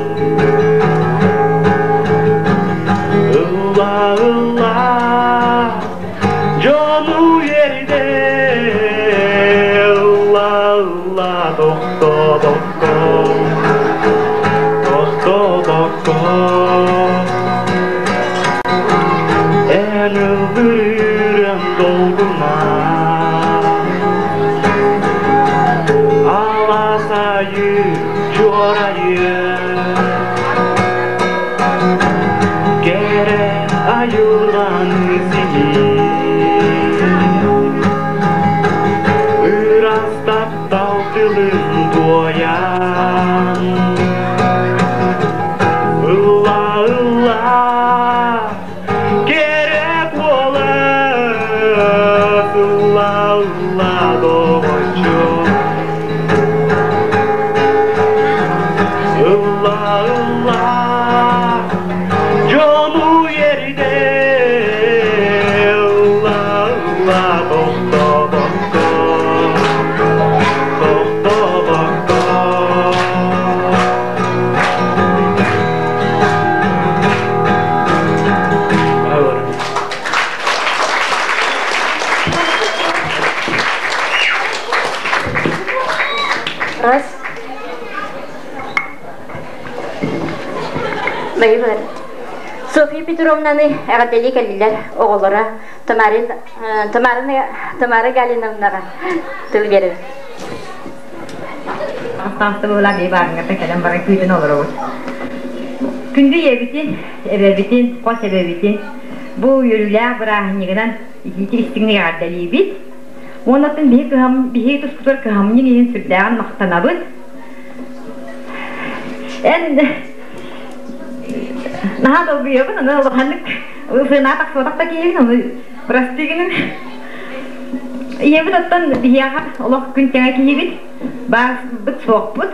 Ылла, ылла, дьону үөрдэ Ылла, ылла, тохтообокко, тохтообокко Эн ыллыырын долгуна Алаас айы чуорайы Кэрэ айылҕаны симиир Ыраас таптал тылын туойан Ылла, ылла, кэрэ куолас Ылла, ылла, доҕоччук Ылла, ылла, дьону үөрдэ Ылла, ылла, тохтобокко, тохтобокко. Раз. Байыбар. Софья Петровнаны эҕэрдэлии кэллилэр оҕолоро Тамарин Тамара Тамара Галиновнаҕа тыл биэрэр. Астаастыбыла бии баарыҥҥата кэлэн баран күүтэн олоробут. Күндү ийэбитин, эбэбитин, хос эбэбитин бу үөрүүлээх бырааһынньыгынан итиитик истиҥник эҕэрдэлиибит. Уоннаттан биһи кыһам, биһи тускутугар кыһамньыҥ иһин сүрдээҕин махтанабыт. Эн наһаа долгуйабын, аны улаханнык сыанаа тахсыбатах да киһибин, ону бырастыы гыныҥ. Ийэбит оттон биһиэхэ олох күн тэҥэ киһибит, баарбыт суохпут.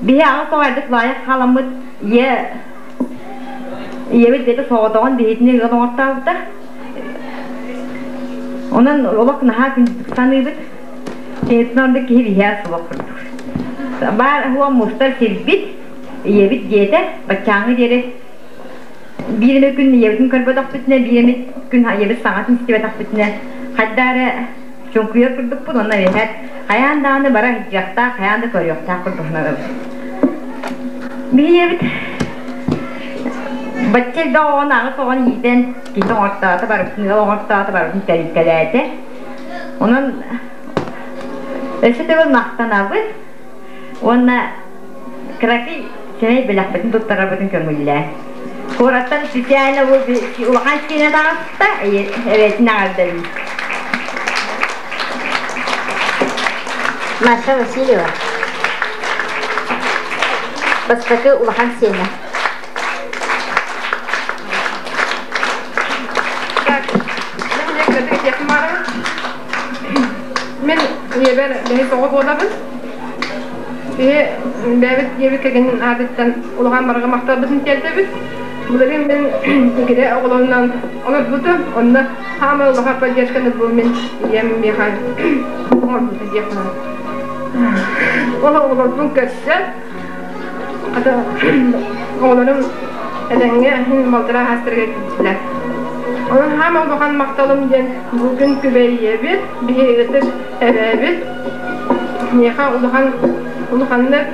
Биһи аҕыс оҕо лаайах хааламмыт ийэ ийэбит бэйэтэ соҕотоҕун биһитини ыал оҥортообута. Онон олох наһаа күндүтүк саныыбыт. Киниттэн ордук киһи биһиэхэ суох курдук. Баар уон мустар сирбит, ийэбит диэтэ, баччааҥҥы диэри биир эмэ күн ийэбитин көрбөтөхпүтүнэ, биир эмэ күн ийэбит саҥатын истибэтэхпитинэ, хайдах эрэ чуҥкуйар курдукпут уонна эбэһээт хайаан даҕаны бара сылдьыахтаах, хайаан да көрүөхтээх курдук сананабыт. Биһи ийэбит бачча элбэх оҕону аҕыс оҕону иитэн киһи оҥортоото, барыбытын ыал оҥортоото, барыбытын тэрилтэлээтэ. Онон өссө төгүл махтанабыт уонна кыракый сэмэй бэлэхпитин туттарарбытын көҥүллээ. Куораттан специально улахан сиэнэ таҕыста, эбэтин эҕэрдэлиир. Маша Васильева. Бастакы улахан сиэнэ. Мин ийэбэр бэһис оҕо буолабын. Биһи бэйэбит ийэбит кэргэнин аатыттан улахан барҕа махталбытын тиэрдэбит. Былырыын мин игирэ оҕолорунан олорбутум. Онно хаамай улахан поддержканы бу мин ийэм миэхэ оҥорбута диэхпин. Ол оҕолорбун көрсөн Хата оҕолорум этэҥҥэ балтараа аастарыгар киирдилэр. Онон хаама улахан махталым диэн бу күн күбэй ийэбит, биһи ытык эбээбит миэхэ улахан улаханнык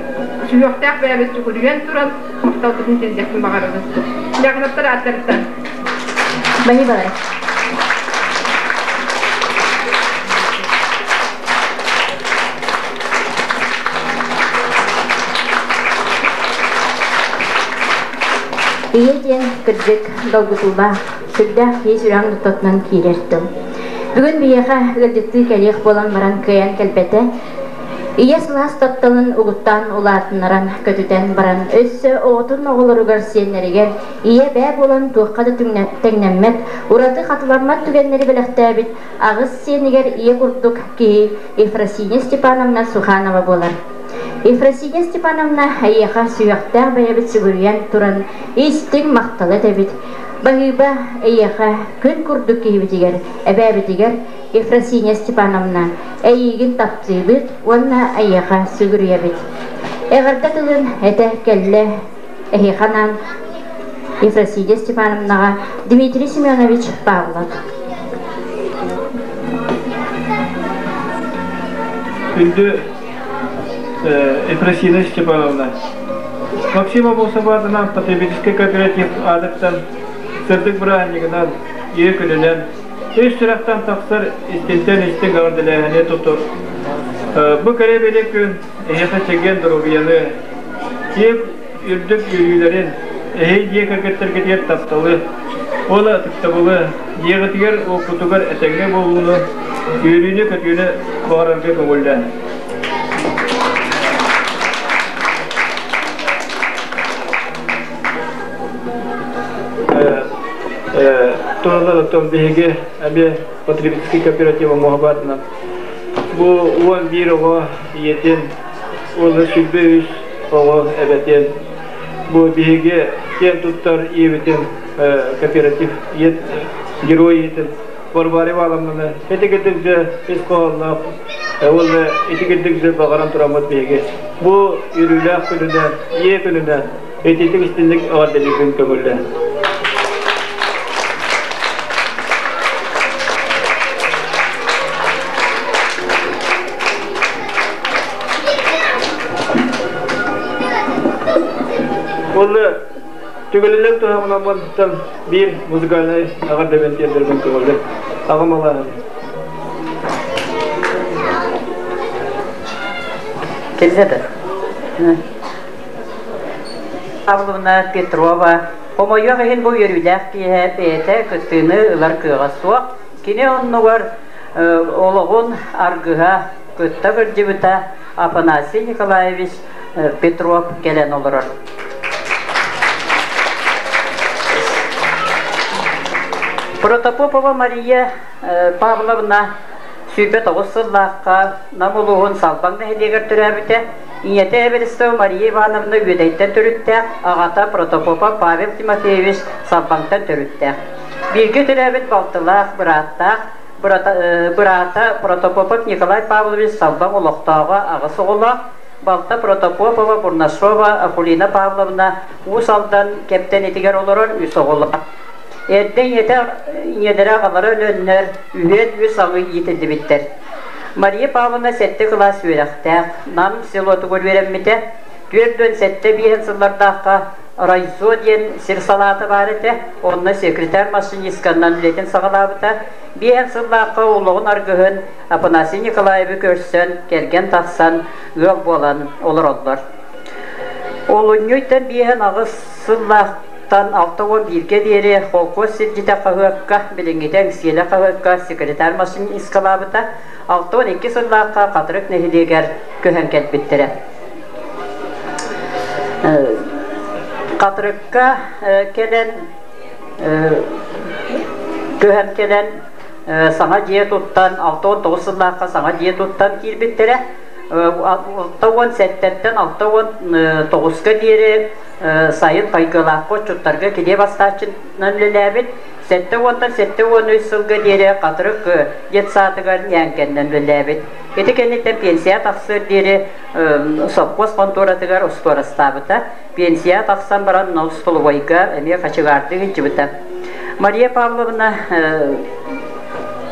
сүһүөхтээх бэйэбит сүгүрүйэн туран махталбытын тиэрдиэхпин баҕарабын. Дьаакынаптар ааттарыттан. Баһыыбалай. Ийэ диэн кырдьык долгутуулаах, сүрдээх киһи сүрэҕин ортотунан киирэр тыл. Бүгүн биһиэхэ ыалдьыттыы кэлиэх буолан баран кыайан кэлбэтэ. Ийэ сылаас тапталын угуттаан улаатыннаран, көтүтэн баран, өссө оҕотун оҕолоругар сиэннэригэр ийэ бээ буолан туохха да тэҥнэммэт, ураты хатыламмат түгэннэри бэлэхтээбит аҕыс сиэнигэр ийэ курдук киһи Ефросинья Степановна Суханова буолар. Ефросинья Степановна эйиэхэ сүһүөхтээх бэйэбит сүгүрүйэн туран истиҥ махталы этэбит. Баһыыба эйиэхэ күн курдук киһибитигэр, эбээбитигэр Ефросинья Степановна, эйиигин таптыыбыт уонна эйиэхэ сүгүрүйэбит. Эҕэрдэ тылын этэ кэллэ эһиэхэ анаан Ефросинья Степановнаҕа Дмитрий Семенович Павлов. Күндү Ефросинья Степановна, Максим Аммосов аатынан потребительскай кооператив аатыттан сырдык бырааһынньыгынан, ийэ күнүнэн Ис сүрэхтэн тахсар истинтэн истиҥ эҕэрдэлээһини тутур. Бу кэрэ бэлиэ күн эһиэхэ чэгиэн доруобуйаны, киэҥ үрдүк үөрүүлэрин, эһэй дьиэ кэргэттэргитигэр тапталы, уонна ытыктабылы, дьиэҕитигэр уоппутугар этэҥҥэ буолууну, үөрүүнү-көтүүнү баҕарарга көҥүллээн. Туһанан оттон биһиги эмиэ потребительский кооператив оҥоһубатынан бу 11 оҕо ийэтин уонна 23 оҕо эбэтин бу биһиги киэн туттар ийэбитин кооператив ийэт герой ийэтин Варвара Ивановнаны итигирдик дьэ ис хоһоонноох уонна итигирдик дьэ баҕаран тураммыт биһиги бу үөрүүлээх күнүнэн ийэ күнүнэн Ититик истинник эҕэрдэлиирбин көҥүллээ. Уонна түгэнинэн туһаҕынан биир музыкальнай эҕэрдэбин тиэрдэрбин көҥүллээ. Аҕам алааһын. Кэллэ да. Павловна Петрова хомойуох иһин бу үөрүүлээх киэһэ бэйэтэ кыттыыны ылар кыаҕа суох. Кини оннугар олоҕун аргыһа кытта кырдьыбыта Афанасий Николаевич Петров кэлэн олорор. Протопопова Мария Павловна 29 сыллаахха Нам улууһун Салбаҥ нэһилиэгэр төрөөбүтэ. Ийэтэ Эверстова Мария Ивановна Үөдэйтэн төрүттээх, аҕата Протопопов Павел Тимофеевич Салбаҥтан төрүттээх. Бииргэ төрөөбүт балтылаах, бырааттаах, быраата Протопопов Николай Павлович Салбаҥ олохтооҕо аҕыс оҕолоох, балта Протопопова Бурнашова Акулина Павловна Уус Алдан Кэптэнитигэр олорор үс оҕолоох. Эрдэ ийэтэ ийэлэрэ аҕалара өлөннөр, үһүөн үс аҕы иитиллибиттэр. Мария Павловна сэттэ кылаас үөрэхтээх, Нам селотугар үөрэммитэ. 47 биэһин сыллардаахха райзо диэн сир салаата баар этэ, онно секретарь машинистканан үлэтин саҕалаабыта. Биэһин сыллаахха олоҕун аргыһын Афанасий Николаевы көрсөн, кэргэн тахсан, ыал буолан олороллор. Олунньуйтан биэһин аҕыс сыллаах Тан 61-гэ диэри холкуос сирдьитэ хаһыакка, билиҥҥитэ Эҥсиэлэ хаһыакка секретарь машинисткалаабыта, 62 сыллаахха Хатырык нэһилиэгэр көһөн кэлбиттэрэ. Хатырыкка кэлэн көһөн кэлэн саҥа дьиэ туттан 69 сыллаахха саҥа дьиэ туттан киирбиттэрэ. 67-ттэн 69-ка диэри сайын Хайгылаахха отчуттарга килиэп астааччынан үлэлээбит, 70-тан 73 сылга диэри Хатырык детсаатыгар ньээҥкэннэн үлэлээбит. Ити кэнниттэн пенсия тахсыар диэри сопхуос хонтуоратыгар остуорастаабыта. Пенсия тахсан баран Ностолубайга эмиэ хачыгаардыы сылдьыбыта. Мария Павловна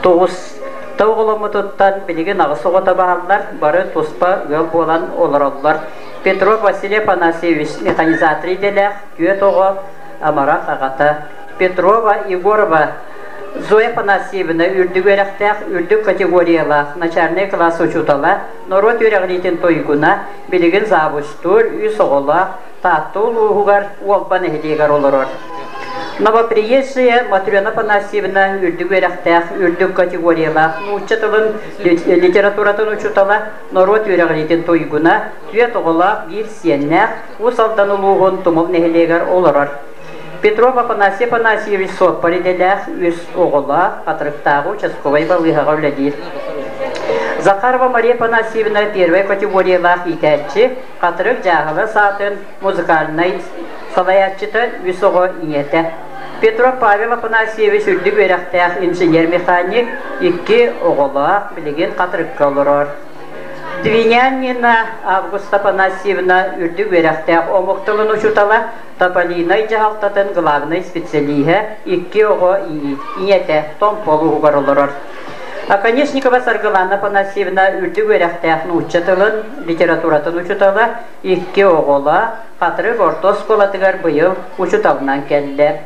тоҕус оҕоломмутуттан билигин аҕыс оҕото бааллар, бары туспа ыал буолан олороллор. Петров Василий Афанасьевич механизатор идэлээх, түөрт оҕо амарах аҕата. Петрова Егорова Зоя Афанасьевна үрдүк үөрэхтээх, үрдүк категориялаах начальнай кылаас учуутала, норуот үөрэҕириитин туйгуна, билигин завучтуур, үс оҕолоох, Таатта улууһугар Уолба нэһилиэгэр олорор. Новоприезжая Матрена Афанасьевна үрдүк үөрэхтээх, үрдүк категориялаах нуучча тылын литературатын учуутала, норуот үөрэҕириитин туйгуна, түөрт оҕолоох, биир сиэннээх, Уус Алдан улууһун Тумул нэһилиэгэр олорор. Петров Афанасий Афанасьевич суоппар идэлээх, үс оҕолоох, Хатырыктааҕы участковай балыыһаҕа үлэлиир. Захарова Мария Афанасьевна первай категориялаах иитээччи, Хатырык дьааһыла саатын музыкальнай салайааччыта, үс оҕо ийэтэ. Петров Павел Афанасьевич үрдүк үөрэхтээх инженер-механик, икки оҕолоох, билигин Хатырыкка олорор. Двинянина Августа Афанасьевна үрдүк үөрэхтээх омук тылын учуутала, Тополинай дьаһалтатын главнай специалиһа, икки оҕо ийэтэ Томпо улууһугар олорор. Оконешникова Саргылана Афанасьевна үрдүк үөрэхтээх нуучча тылын, литературатын учуутала, икки оҕолоох, Хатырык орто оскуолатыгар быйыл учууталынан кэллэ.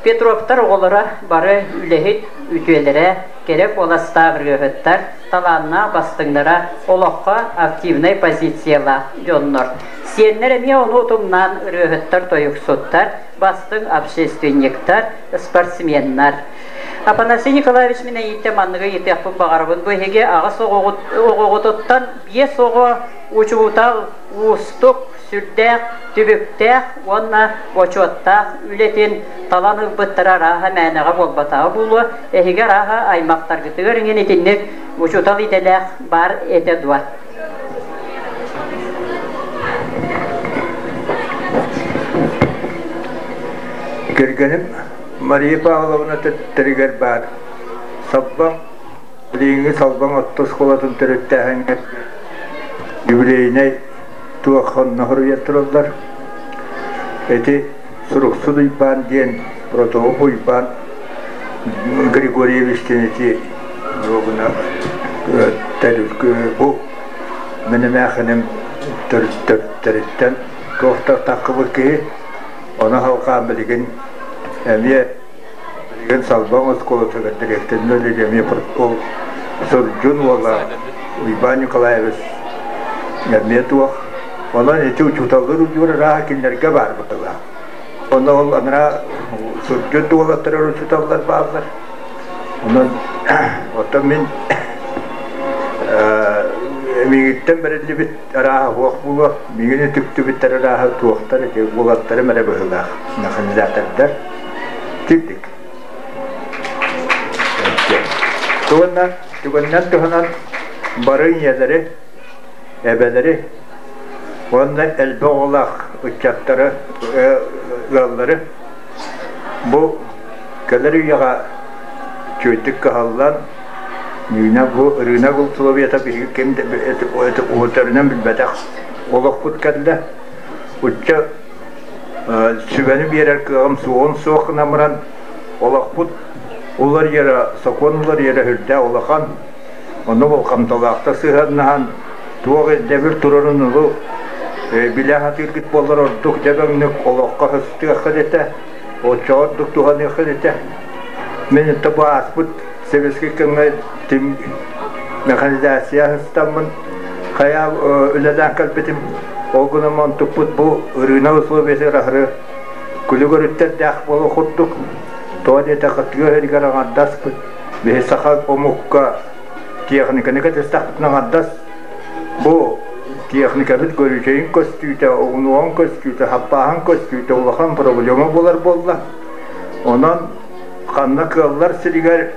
Петровтар оҕолоро бары үлэһит үтүөлэрэ, кэрэ куоластаах ырыаһыттар, талааннаах бастыҥнара, олоххо активнай позициялаах дьоннор. Сиэннэр эмиэ ону утумнаан ырыаһыттар, тойуксуттар, бастыҥ общественниктар, спортсменнар. Афанасий Николаевич мин эйииттэн манныгы ыйытыахпын баҕарабын. Бу эһиги аҕыс оҕоҕутуттан биэс оҕо учуутал, уустук, сүрдээх түбүктээх уонна бочуоттаах үлэтин талан ылбыттара арааһа мээнэҕэ буолбатаҕа буолуо. Эһиги арааһа аймахтаргытыгар иҥин итинник учуутал идэлээх баар этэ дуо? Кэргэним Мария Павловна төрүттэригэр баар Салбаҥ билиҥҥи Салбаҥ орто оскуолатын төрүттээһиҥҥэ юбилейнай туох онно хоруйан тураллар. Ити Суруксут Уйбаан диэн Протоһуп Уйбаан Григорьевич диэн ити гына бу мин эмээхиним төрүттэриттэн туох да таххыбыт киһи ону халҕаан билигин эмиэ билигин Салбаҥ оскуолатыгар дириэктэринэн үлэлиир эмиэ ол Сурдьун уола Уйбаан Николаевич эмиэ туох онон ити учууталлар удьуор арааһа кинилэргэ баар быһыылаах. Онно ол анараа сурдьун уолаттар учууталлар бааллар. Онон оттон мин миигиттэн бэриллибит арааһа суох буолуо. Миигин үтүктүбүттэр арааһа туохтар ити уолаттарым эрэ быһыылаах механизатордар. Тирдик. Тугунна түгэннэн туһанан бары ийэлэри, эбэлэри уонна элбэх оҕолоох ыччаттары, ыаллары бу кэлэр үйэҕэ үчүгэйдик кыһаллан Нина бу рынок условията биһиги ким да өтөрүнэн билбэтэх олохпут кэллэ. Учча сүбэни биэрэр кыаҕым суоҕун суох гынан баран олохпут уларыйара, сокуон уларыйара үрдээх улахан. Ону болҕомтолоохтук сыһыаннаһан туох ирдэбил турарын улу билэ сатыыргыт буоллар ордук дөбөҥнүк олоххо сыстыаххыт этэ, оччоҕо ордук туһаныаххыт этэ. Мин это бу ааспыт сэбиэскэй кэмҥэ тим механизация сыстаммын хайа үлэлээн кэлбитим. Ол гынан онтукпут бу ырыынак условиятыгар аһары күлүк өрүттэрдээх буола курдук. Тоҕо диэтэххэ тыа сиригэр аҥардаспыт биһи саха омукка техниканы кэтистэхпитинэ аҥардас бу техникабыт көрүүчэйин көстүүтэ, оҕунуоҕун көстүүтэ, хаппааһын көстүүтэ улахан проблема буолар буолла. Онон ханна кыаллар сиригэр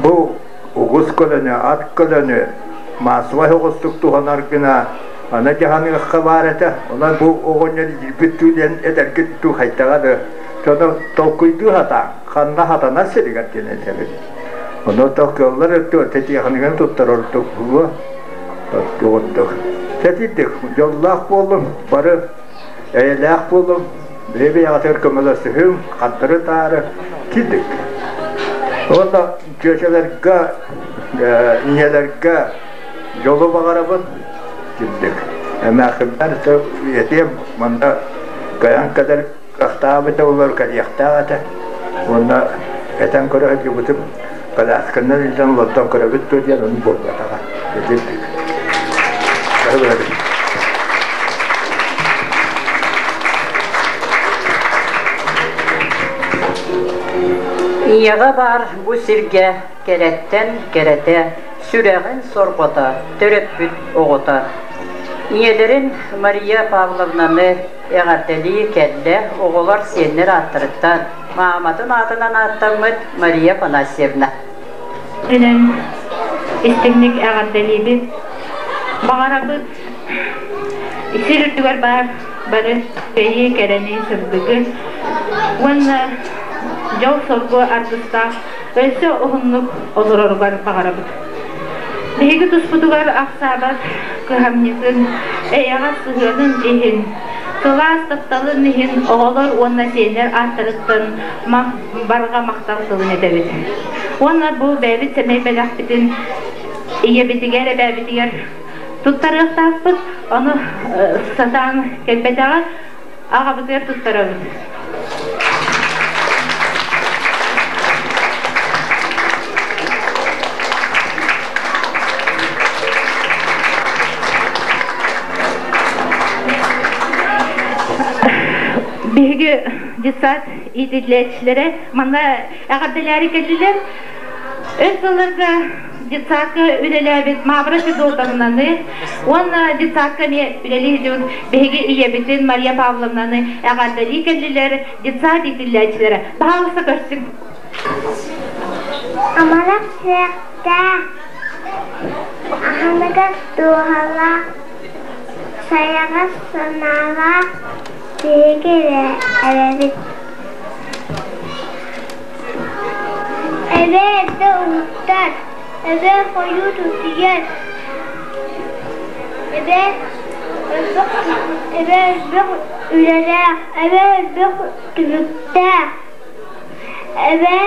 бу угус көлөнү, ат көлөнү маассабай оҕустук туһанар гына аны дьаһаныахха баар этэ. Онон бу оҕонньор илиирбит дуу диэн этэргит дуу хайдаҕа да дьону толкуйдуу сатаан ханна хатанар сиригэр диэн этэбин. Ону кыаллар өттүгэр тэтиэхиниканы туттар ордук буолуо. Ордук. Сэтийдик дьоллоох буоллум, бары эйэлээх буоллум, бэйэ-бэйэҕитигэр көмөлөсүһүҥ, хардары-таары киирдик. Уонна чүөчэлэргэ, ийэлэргэ дьолу баҕарабын киирдик. Эмээхсиммэр этиэм, манна кайан кэлэр кыахтаабыт олор кэлиэхтээх этэ. Уонна этэн көрө сылдьыбытым, колясканан илдьэн олордон көрөбүт дуо диэн ону буолбатаҕа. Итинник. Ийэҕэ баар бу сиргэ кэрэттэн кэрэтэ, сүрэҕин сорҕото, төрөппүт оҕото. Ийэлэрин Мария Павловнаны эҕэрдэлии кэллэ оҕолор сиэннэр ааттарыттан мааматын аатынан ааттаммыт Мария Афанасьевна. Үнэн истиҥник эҕэрдэлиибит. Баҕарабыт сир үрдүгэр баар бары бэйи кэрэни сырдыгы уонна дьол-соргу аргыстаах өссө уһуннук олороругар баҕарабыт. Биһиги туспутугар ахсаабат кыһамньытын, эйэҕэс сыһыанын иһин, сылаас тапталын иһин оҕолор уонна сиэннэр ааттарыттан барҕа махтал тылын этэбит. Уонна бу бэйэбит сэмэй бэлэхпитин ийэбитигэр, эбээбитигэр туттарыахтаахпыт. Ону сатаан кэлбэтэҕэ аҕабытыгар туттарабыт. Биһиги детсад иитиллээччилэрэ манна эҕэрдэлээри кэллилэр. Өр сылларга детсадка үлэлээбит Мавра Федотовнаны уонна детсадка эмиэ үлэлии сылдьыбыт биһиги ийэбитин Мария Павловнаны эҕэрдэлии кэллилэр детсад иитиллээччилэрэ. Баһаалыста көрсүҥ. Амарах сүрэхтээх, аһыныгас дууһалаах, сайаҕас санаалаах биһиги эрэбит. Эбээ эрдэ уһуктар, эбээ хойуу утуйар, эбээ элбэх эбээ элбэх үлэлээх, эбээ элбэх түбүктээх, эбээ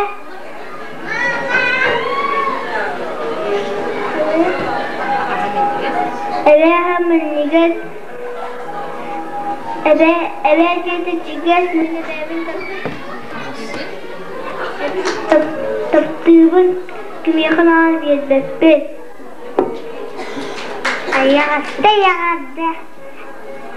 эбээ минньигэс, эбээ эбээ дьиэтэ чиҥэс, мин эбээбин Таптыыбын, кимиэхэ даҕаны биэрбэппин. Айаҕаста эҕэрдэ,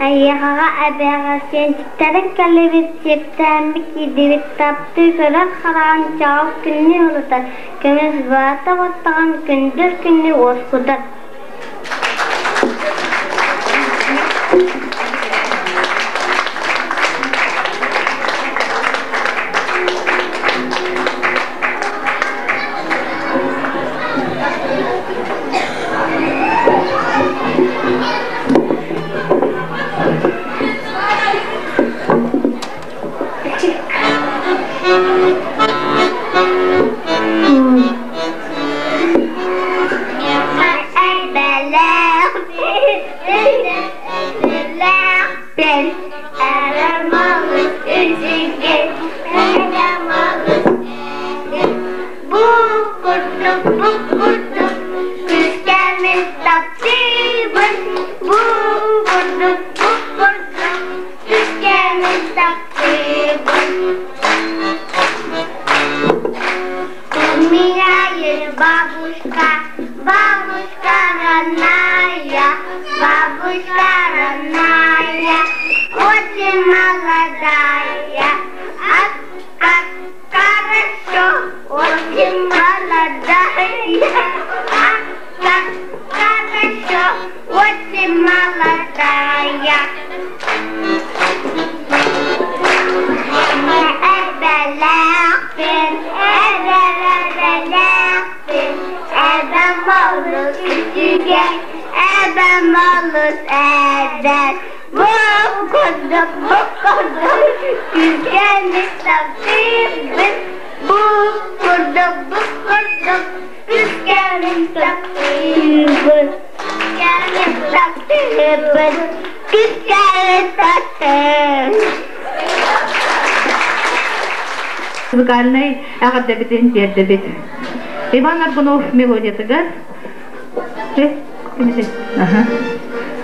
айаҕаҕа эбэҕэ сиэнчиктэрин кэллибит, сиэптээммит киирдибит, таптыы көрөр хараҕын чаҕыл күннүү улутар, көмүс баата баттаҕын күндүл күннүү уоскутар. У меня есть бабушка, бабушка родная, бабушка родная, очень молодая. А как хорошо, очень молодая. А как хорошо, очень молодая. Эбэлээхпин, эбэлээхпин, эбэм олус үчүгэй, эбэм олус эдэр. Бу курдук, бу курдук күүскэни таптыыбын, бу курдук, бу курдук күүскэни таптыыбын, күүскэни таптыыбын, күүскэни таптыыбын. Музыкальнай эҕэрдэбитин тиэрдэбит. Иван Аргунов мелодиятыгар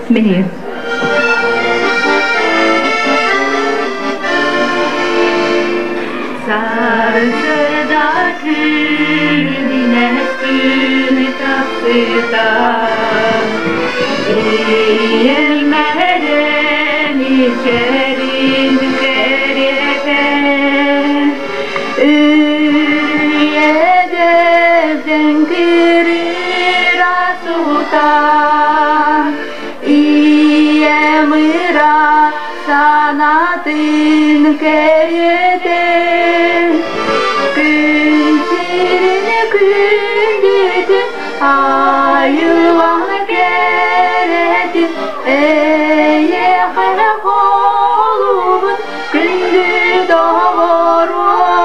Мини. Сарсыда күнүнэ күн тахсыта Иэлмэрэн ичэрин кэриэтэ. кэриэтэ Күн сирин күндүтүн айылҕан кэрэтин Эйиэхэ холуубун күндү доҕоруом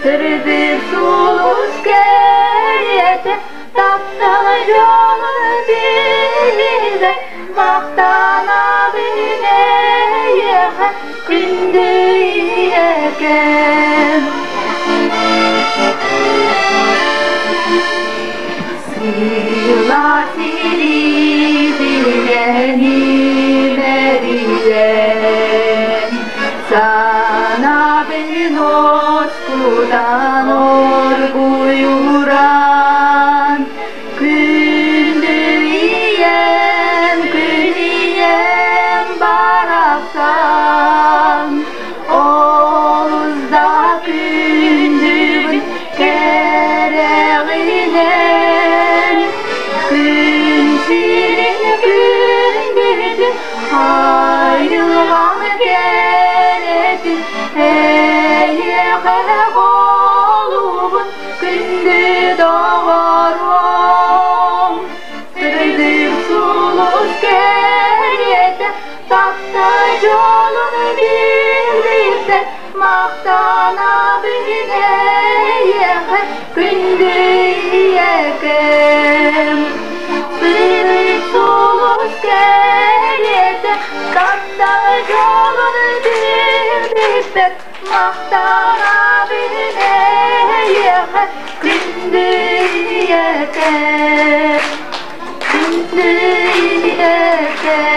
Сырдык сулус кэриэтэ таптал дьолун билинэ Махтанабын эйиэхэ күндү ийэкэм. Сыла сиритинэн имэрийэн, санаабын оскутан оргуйуран, Күндү ийэм, күн ийэм барахсан, олус да күндүбүн кэрэҕинэн. Күн сирин күндүтүн, айылҕам кэрэтин, эйиэхэ холуубун Күндү доҕоруом, сырдык сулус кэриэтэ, таптал дьолун биэрбитэ, махтанабын эйиэхэ, күндү ийэкэм. Сырдык сулус кэриэтэ, таптал дьолун биэрбитэ, Махтанабын эйиэхэ күндү ийэкэм, күндү ийэкэм.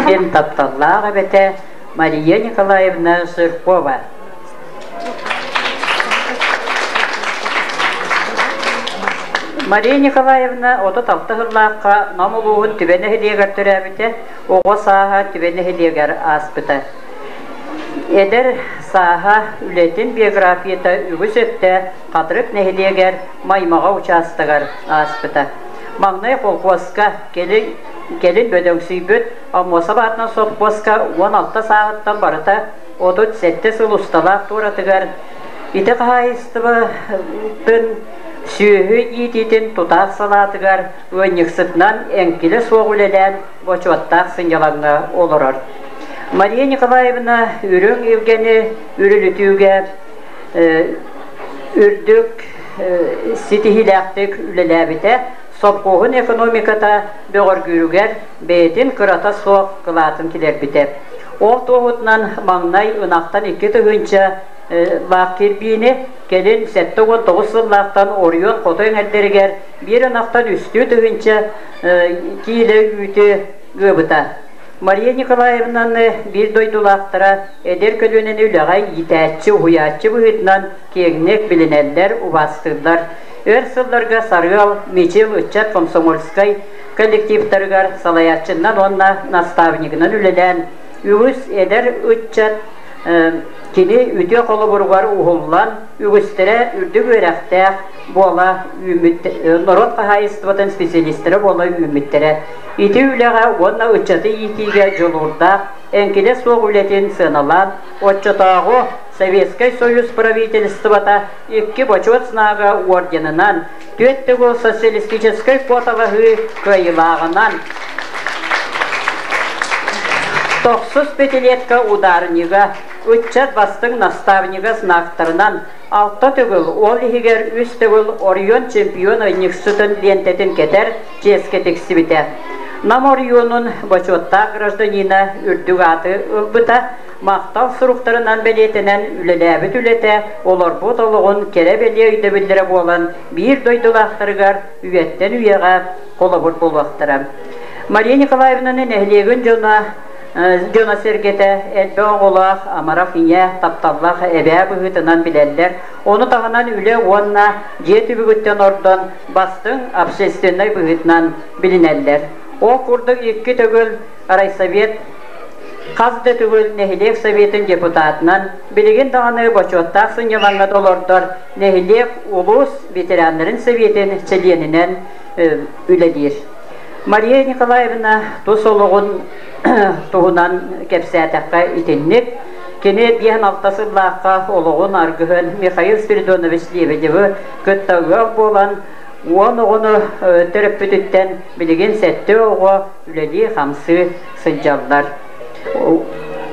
Диэн тапталлаах эбэтэ Мария Николаевна Жиркова. Мария Николаевна 36 сыллаахха Нам улууһун Түбэ нэһилиэгэр төрөөбүтэ, оҕо сааһа Түбэ нэһилиэгэр ааспыта. Эдэр сааһа үлэтин биографията үгүс өттө Хатырык нэһилиэгэр Маймаҕа учаастагар ааспыта. Маҥнай холкуоска, кэлин, кэлин бөдөҥсүйбүт Аммосов аатынан сопхуоска 16 сааһыттан барыта 37 сыл усталаах туоратыгар ити хаһаайыстыбатын сүөһү иитиитин тутаах салаатыгар ыанньыксытынан эҥкилэ суох үлэлээн бочуоттаах сынньалаҥҥа олорор. Мария Николаевна үрүҥ илгэни үрүлүтүүгэ үрдүк ситиһиилээхтик үлэлээбитэ, сопхуоһун экономиката бөҕөргүүрүгэр бэйэтин кырата суох кылаатын киллэрбитэ. Ол туоһутунан маҥнай ынахтан 2000 лаах кирбиини, кэлин 79 сыллаахтан оройуон хоту эҥэрдэригэр биир ынахтан үстүү тыһыынча киилэ үүтү ыабыта. Мария Николаевнаны биир дойдулаахтара эдэр көлүөнэни үлэҕэ иитээччи, уһуйааччы быһыытынан киэҥник билинэллэр, убаастыыллар. Өр сылларга Сарыал, Мичил ыччат комсомольскай коллективтарыгар салайааччынан уонна наставнигынан үлэлээн, үгүс эдэр ыччат кини үтүө холобуругар уһуллан, үгүстэрэ үрдүк үөрэхтээх буола үүммүт, норуот хаһаайыстыбатын специалистэрэ буола үүммүттэрэ. Ити үлэҕэ уонна ыччаты иитиигэ дьулуурдаах, эҥкилэ суох үлэтин сыаналаан, оччотооҕу Советскай Союз правительствота икки Бочуот Знага орденынан, түөрт төгүл социалистическай куоталаһыы кыайыылааҕынан, тохсус пятилетка ударнига, ыччат бастыҥ наставнига знактарынан, алта төгүл, ол иһигэр үс төгүл оройуон чемпион ыанньыксытын лиэнтэтин кэтэр чиэскэ тиксибитэ. Нам оройуонун бочуоттаах гражданина үрдүк ааты ылбыта, махтал суруктарынан бэлиэтэнэн үлэлээбит үлэтэ олорбут олоҕун кэрэ-бэлиэ өйдөбүллэрэ буолан биир дойдулаахтарыгар үйэттэн үйэҕэ холобур буолуохтара. Мария Николаевнаны нэһилиэгин дьоно дьоно-сэргэтэ элбэх оҕолоох, амарах ийэ, тапталлаах эбээ быһыытынан билэллэр. Ону таһынан үлэ уонна дьиэ түбүгүттэн ордон бастыҥ общественнай быһыытынан билинэллэр. Ол курдук икки төгүл райсовет Хас да төгүл нэһилиэк советын депутатынан, билигин даҕаны бочуоттаах сынньалаҥҥа толордор нэһилиэк улуус ветераннарын советын чилиэнинэн үлэлиир. Мария Николаевна тус олоҕун туһунан кэпсээтэххэ итинник. Кини биэһэн алта сыллаахха олоҕун аргыһын Михаил Спиридонович Лебедевы кытта ыал буолан, 10 оҕону төрөппүтүттэн билигин сэттэ оҕо үлэлии-хамсыы сылдьаллар.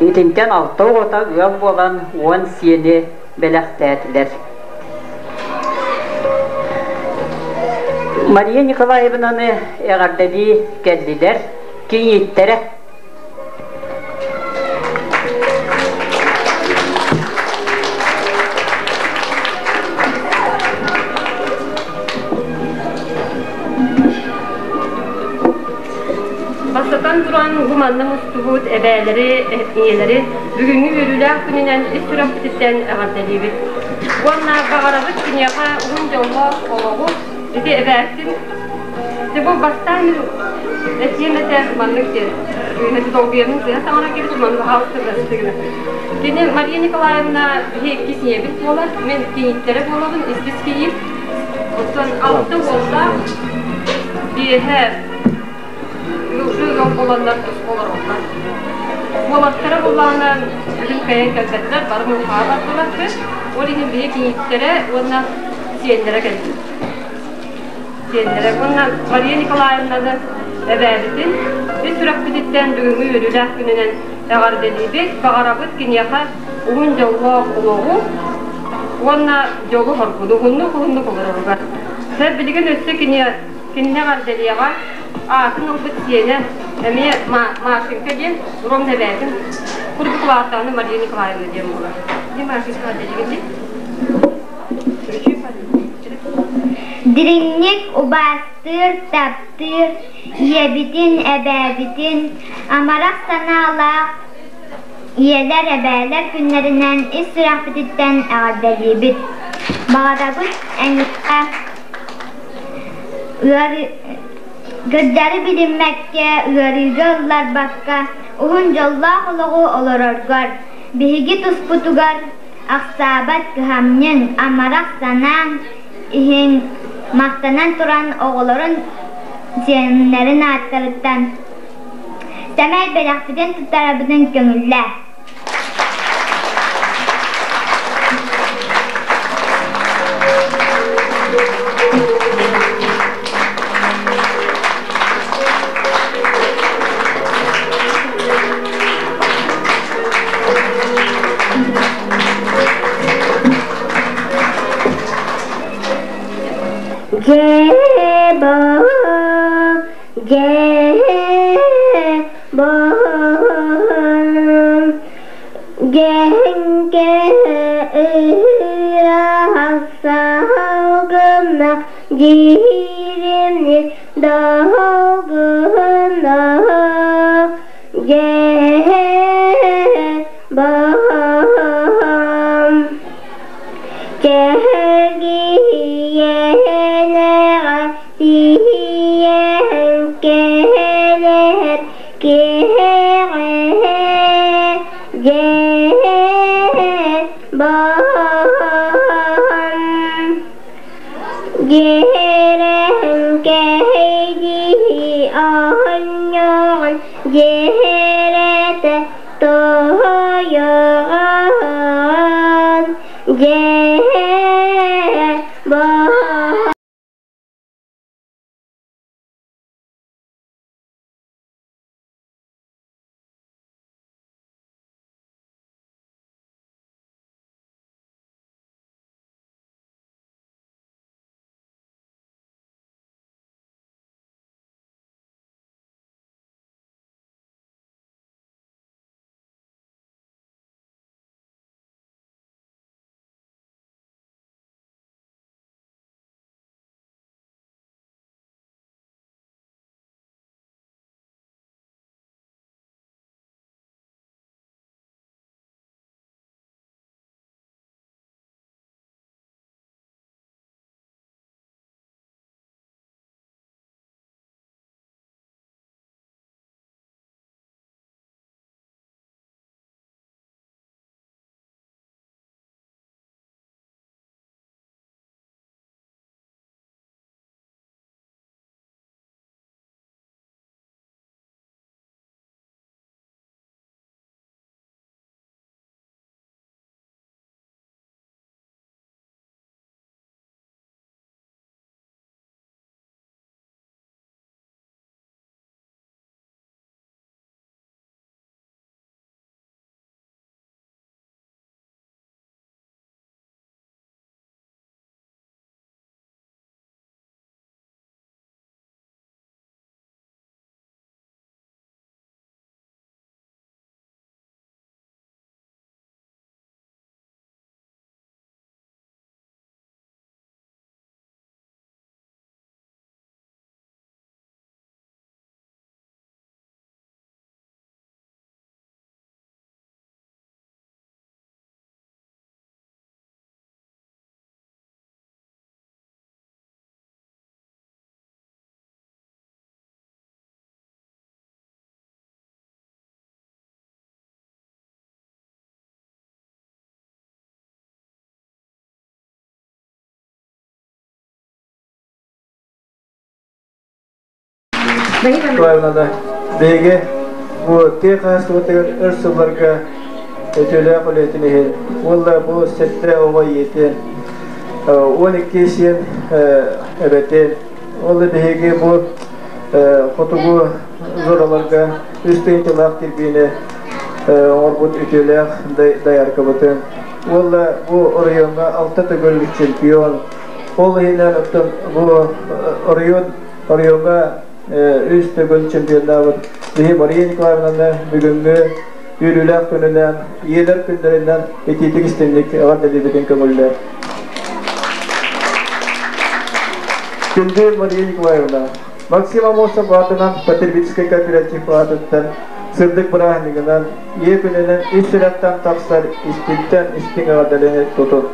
Итинтэн алта оҕото ыал буолан 10 сиэни бэлэхтээтилэр. Мария Николаевнаны эҕэрдэлии кэллилэр, кийииттэрэ. Бастатан туран, бу манна мустубут эбээлэри, ийэлэри бүгүҥҥү үөрүүлээх күнүнэн ис сүрэхпититтэн эҕэрдэлиибит. Уонна баҕарабыт киниэхэ уһун дьоллоох олоҕу, ити эбээттин бу бастаан этиэм этэ маннык диэн долгуйаммын сыһа саҥаран кэбитим, маннык хаалыстырда Кини Мария Николаевна биһи иккис ийэбит буолар, мин кийииттэрэ буолабын, иккис кийиит. Оттон алта уоллаах, биэһэ ыал буоланнар туспа олороллор. Уолаттара буоллаҕына бүгүн кыайан кэлбэтилэр, бары муҥхаҕа бардылар кыыс. Ол иһин биһи кийииттэрэ уонна сиэннэрэ кэлбит. Сиэннэрэ уонна Мария Николаевнаны эбээбитин ис сүрэхпититтэн бүгүҥҥү үөрүүлээх күнүнэн эҕэрдэлиибит, баҕарабыт киниэхэ уһун дьоллоох олоҕу уонна дьолу-соргуну уһуннук-уһуннук олороругар. Сэр билигин өссө кини кинини эҕэрдэлиэҕэ аатын ылбыт сиэнэ эмиэ Машенька диэн Ром эбээтин курдук улааттаҕына Мария Николаевна диэн буолар. Ди Машенька эҕэрдэлиигин дии. Дириҥник убаастыыр, таптыыр ийэбитин, эбээбитин амарах санаалаах ийэлэр, эбээлэр күннэринэн ис сүрэхпититтэн эҕэрдэлиибит. Баҕарабыт эйиэхэ кырдьары билиммэккэ, ыарыыга ылларбакка, уһун дьоллоох олоҕу олороргор, биһиги туспутугар ахсаабат кыһамньыҥ, амарах санааҥ иһин махтанан туран оҕолорун сиэннэрин ааттарыттан сэмэй бэлэхпитин туттарабытын көҥүллээ. Дьэһиҥкэ ыһыахсалгына дьиримни доһолгуна дьэһэ баһам Чэһэргийэнэҕэ тиийэн кэлэр киһиэхэ дьэ баһан Дьиэрэн кэһэйдии оонньоон дьиэрэтэ тоһойоҕон дьэ баһан. Николаевнаны биһиги бу тыа хаһаайыстыбатыгар өр сылларга үтүөлээх үлэтин иһин уонна бу сэттэ оҕо ийэтин, 12 сиэн эбэтин, ол биһиги бу хотугу зоналарга үс тыһыынчалаах кирбиини оҥорбут үтүөлээх дояркабытын, уонна бу оройуоҥҥа алта төгүл чемпион, ол иһинэн оттон бу оройуон оройуоҥҥа үс төгүл чемпионнаабыт биһи Мария Николаевнаны бүгүҥҥү үөрүүлээх күнүнэн, ийэлэр күннэринэн итиитик истиҥник эҕэрдэлиибитин көҥүллэр. Күндү Мария Николаевна, Максим Амосов аатынан потребительскай кооператив аатыттан сырдык бырааһынньыгынан, ийэ күнүнэн ис сүрэхтэн тахсар истиҥтэн истиҥ эҕэрдэлэри тутун.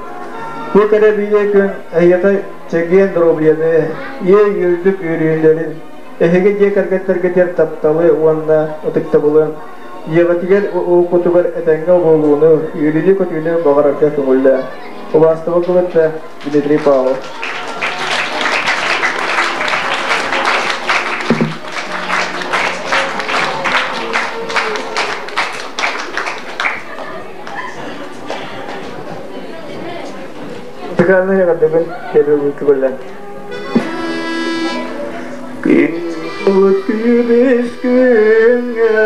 Бу кэрэ бэлиэ күн эһиэхэ чэгиэн доруобуйаны, ийэ үөрдүк үөрүүлэрин, эһиги дьиэ кэргэттэргитигэр тапталы уонна ытыктабылы, ийэҕитигэр уокутугар этэҥҥэ буолууну, үөрүүнү-көтүүнү баҕарарга көҥүллээ. Убаастабыл кытта Дмитрий Павлов. Музыкальный эҕэрдэбин кэлэн. Күмүс күҥҥэ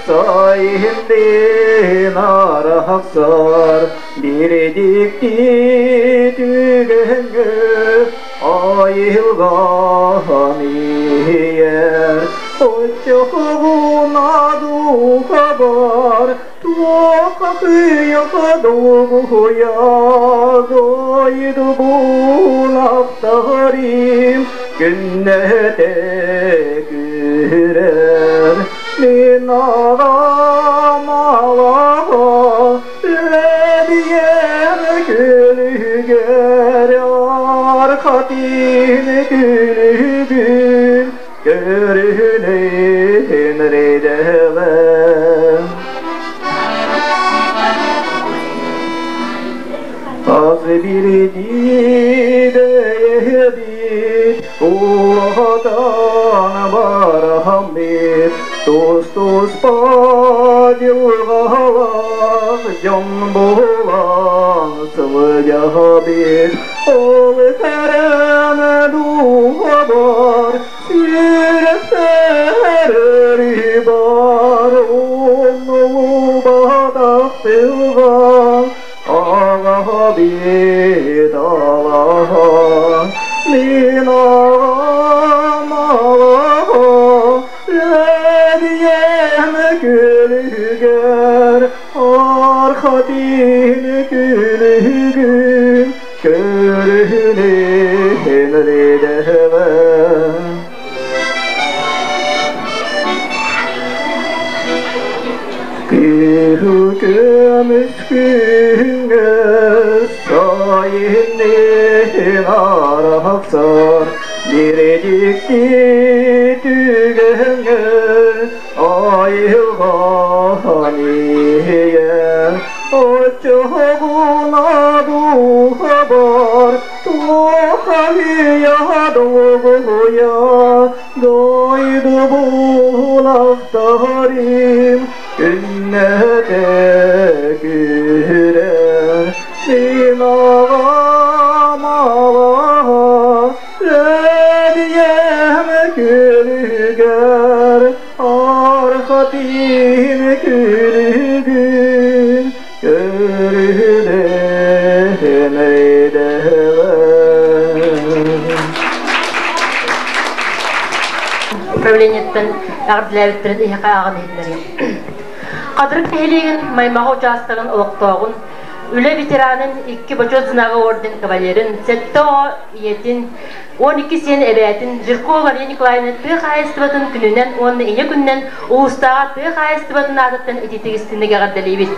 сайын арахсар биредикти түгэҥҥэ айылҕан иһийэр оччоҕуна духабар туохха кыйаха долгуйа дойду булахтарым күннэтэ күрэр мин аҕам алаҕа лэбийэр күлүгэр архатын күлүгүн көрүнүн ридэҕэ Аз бирдии бэйэбит улахан бараммыт тус-туспа дьылҕалаах дьон буолан сылдьабыт ол кэрэн дууһабар сүрэхпэр бар умнулубатах тылга аҕабыт алаһа мин аҕам алаһа лэбийэм күлүгэр архатын күлүгүн көрүнүн ридэҕэ Кыһыл көмүс күҥҥэ сайыннын арахсар биредикти түгэҥҥэ айылҕан иһийэр оччоҕуна дууһабар туохайа долгуйа дойду булахтарым күннэтэ күрэр мин аҕам алаһа лэбийэм күлүгэр архатын күлүгүн көрүнэн Управлениеттан эҕэрдэлээбиттэрин эһиэхэ ааҕан иһитиннэриэм. Хатырык нэһилиэгин Маймаҕа учаастагын олохтооҕун, үлэ ветеранын, икки Бочуот знага орден кавалерын, сэттэ оҕо ийэтин, 12 сиэн эбээтин Жиркова Мария Николаевна тыа хаһаайыстыбатын күнүнэн уонна ийэ күнүнэн улуустааҕы тыа хаһаайыстыбатын аатыттан итиитик истиҥник эҕэрдэлиибит.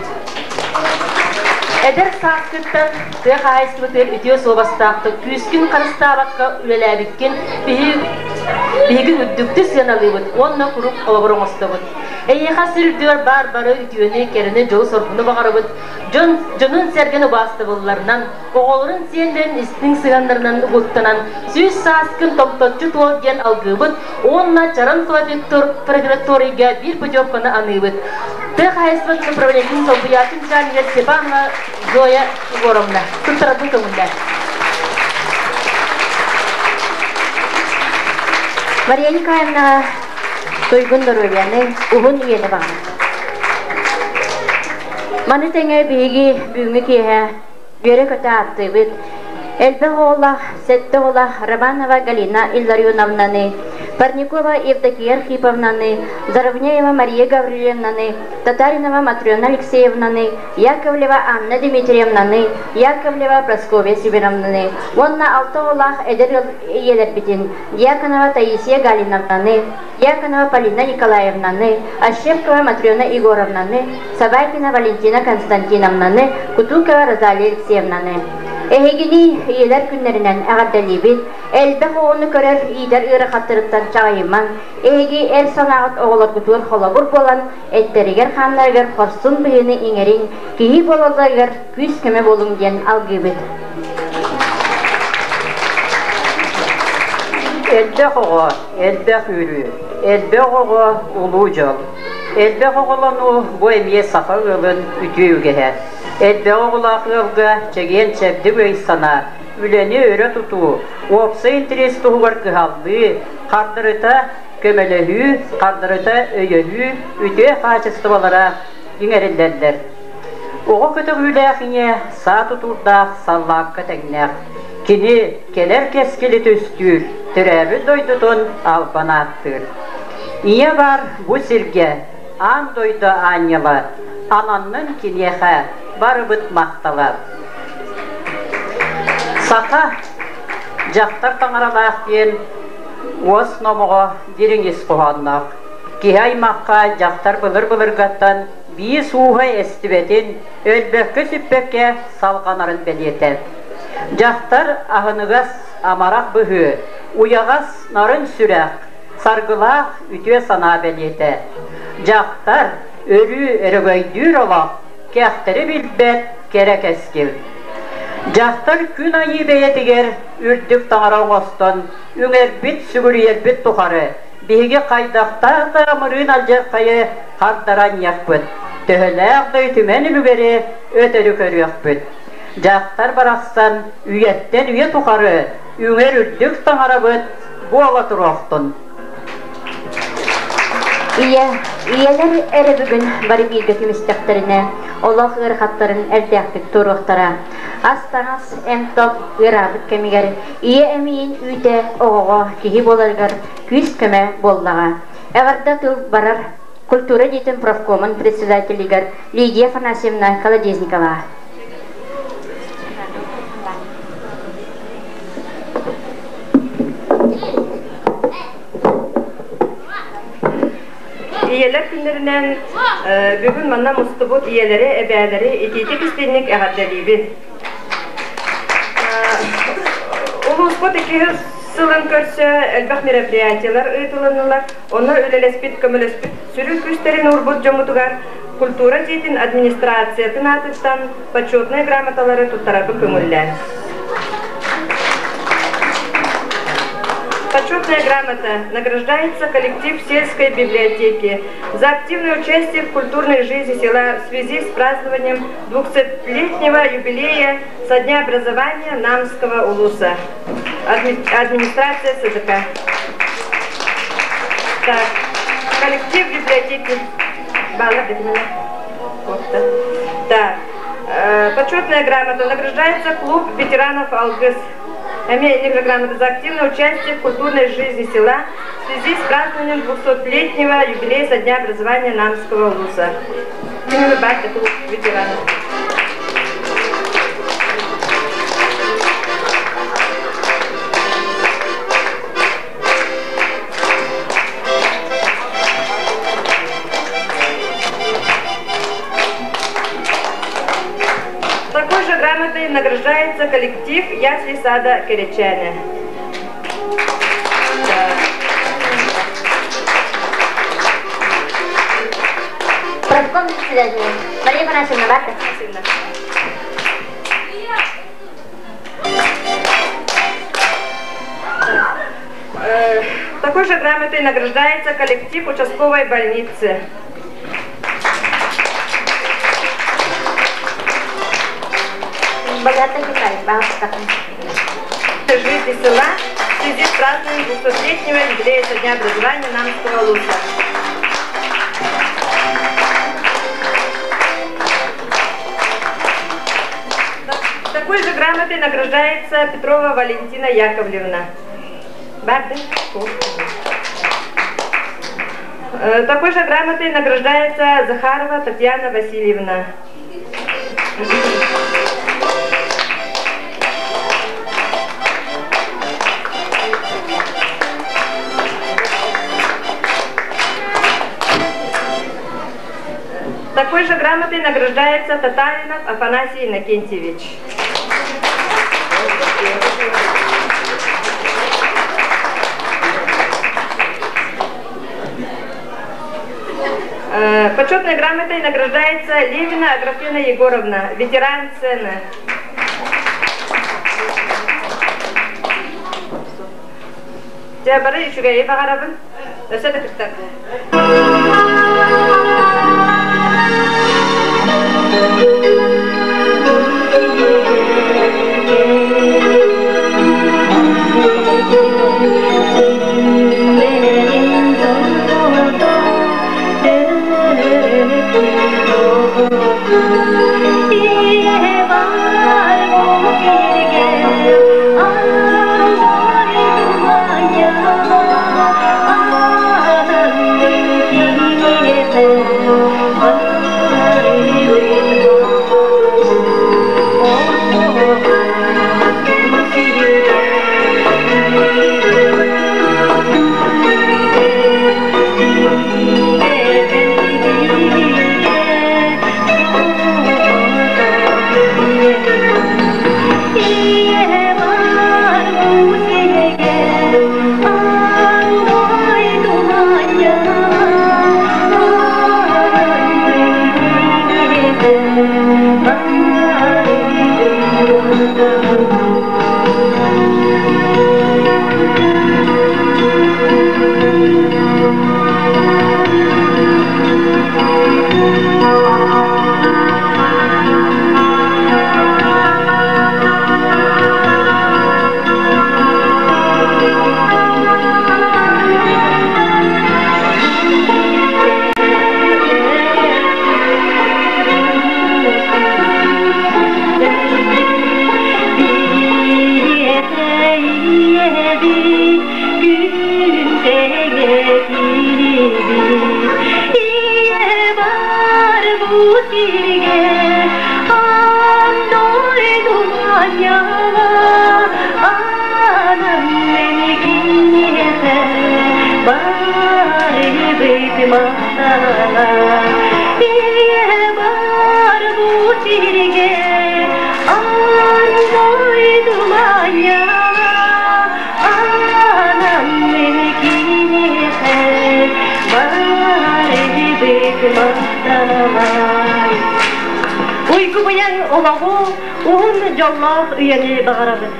Эдэр сааскыттан тыа хаһаайыстыбатыгар үтүө суобастаахтык, күүскүн харыстаабакка үлэлээбиккин биһиги үрдүктүк сыаналыыбыт уонна куруук холобур оҥостобут. Эйиэхэ сир үрдүгэр баар бары үтүөнү, кэрэни, дьолу-соргуну баҕарабыт. Дьон, дьонун-сэргэни убаастабылларынан, оҕолорун сиэннэрин истиҥ сыһыаннарынан угуттанан, сүүс сааскын томточчу туол диэн алгыыбыт уонна Чаран профилакторийга биир путевканы аныыбыт. Тыа хаһаайыстыбатын управлениетын солбуйааччы начальнига Степанова Зоя Егоровна. Туттарарбын көҥүллээн. Мария Николаевнаҕа туйгун доруобуйаны, уһун үйэни баҕарабыт. Маны тэҥэ биһиги бүгүҥҥү киэһэ үөрэ-көтө ааттыыбыт. Элбэх оҕолоох, сэттэ оҕолоох Романова Галина Илларионовнаны, Парникова Евдокия Архиповнаны, Заровняева Мария Гаврильевнаны, Татаринова Матрена Алексеевнаны, Яковлева Анна Дмитриевнаны, Яковлева Прасковья Северовнаны уонна алта оҕолоох эдэр ыал ийэлэрбитин Дьяконова Таисия Галиновнаны, Дьяконова Полина Николаевнаны, Ощепкова Матрена Егоровнаны, Собакина Валентина Константиновнаны, Кутукова Розалия Алексеевнаны. Эһигини ийэлэр күннэринэн эҕэрдэлиибит, элбэх оҕону көрөр, иитэр ыарахаттарыттан чаҕыйымаҥ, эһиги эр санааҕыт оҕолоргутугар холобур буолан, эттэригэр-хааннарыгар хорсун быһыыны иҥэриҥ, киһи буолалларыгар күүс-көмө буолуҥ диэн алгыыбыт. Элбэх оҕо, элбэх үөрүү, элбэх оҕо улуу дьол. Элбэх оҕолонуу бу эмиэ саха ыалын үтүө үгэһэ. Элбэх оҕолоох ыалга чэгиэн-чэбдик өй-санаа, үлэни өрө тутуу, уопсай интэриэс туһугар кыһаллыы, хардарыта көмөлөһүү, хардарыта өйөһүү үтүө хаачыстыбалара иҥэриллэллэр. Оҕо көтөҕүүлээх ийэ саа тутуурдаах саллаакка тэҥнээх. Кини кэлэр кэскили түстүүр, төрөөбүт дойдутун албан ааттыыр. Ийэ бар бу сиргэ, аан дойду аанньала, ананнын киниэхэ барыбыт махтала. Саха дьахтар таҥаралаах диэн уос номоҕо дириҥ ис хоһоонноох. Киһи аймахха дьахтар былыр-былыргаттан биис ууһа эстибэтин, өлбөккө-сүппэккэ салҕанарын бэлиэтэ. Дьахтар аһыныгас, амарах быһыы, уйаҕас, нарын сүрэх, саргылаах үтүө санаа бэлиэтэ. Дьахтар өрүү өрөгөйдүүр олох, кэхтэри билбэт кэрэ кэскил. Дьахтар күн айыы бэйэтигэр үрдүк таҥара оҥостон, үҥэрбит, сүгүрүйэрбит тухары биһиги хайдахтаах да амырыын алдьархайы хардаран иһиэхпит, төһөлөөх да үтүмэн үлүгэри өтөрү көрүөхпүт. Дьахтар барахсан үйэттэн үйэ тухары үҥэр үрдүк таҥарабыт буола туруохтун. Ийэ, ийэлэр эрэ бүгүн бары бииргэ түмүстэхтэринэ, олох ыарахаттарын эрдээхтик туруохтара. Ас-таҥас, эмп-топ ыараабыт кэмигэр ийэ эмиийин үүтэ оҕоҕо киһи буоларыгар күүс-көмө буоллаҕа. Эҕэрдэ тыл барар культура дьиэтин профкомун председателигэр Лидия Афанасьевна Колодезникова. Ийэлэр күннэринэн бүгүн манна мустубут ийэлэри, эбээлэри итиитик истинник эҕэрдэлиибин. Улууспут иккис сылын көрсө элбэх мероприятиелар ыытылыннылар. Онно үлэлэспит, көмөлөспүт сүрүн күүстэрин уурбут дьоммутугар культура дьиэтин администрациятын аатыттан почетнай грамоталары туттарарбын көҥүллээн. Почетная грамота награждается коллектив сельской библиотеки за активное участие в культурной жизни села в связи с празднованием 200-летнего юбилея со дня образования Намского улуса. Администрация СДК. Так, коллектив библиотеки. Так, почетная грамота награждается клуб ветеранов «Алгыс». Имеет грамота за активное участие в культурной жизни села в связи с празднованием 200-летнего юбилея со дня образования Намского улуса. Клуб ветеранов. Такой же грамотой награждается коллектив ясли сада Керечане. Профком председателя Мария Афанасьевна Барта. Такой же грамотой награждается коллектив участковой больницы. Богатый Петрович, бабушка. Жизни села в связи с празднованием 200-летнего юбилея со дня образования Намского луса. Такой же грамотой награждается Петрова Валентина Яковлевна. Барды. Такой же грамотой награждается Захарова Татьяна Васильевна. Такой же грамотой награждается Татаринов Афанасий Иннокентьевич. Почетной грамотой награждается Левина Аграфена Егоровна, ветеран сцены. Дьэ, бары үчүгэйи баҕарабын. Өссө да кыттар. Уйгу быйаҥ олоҕу уһун дьоллоох үйэни баҕарабыт.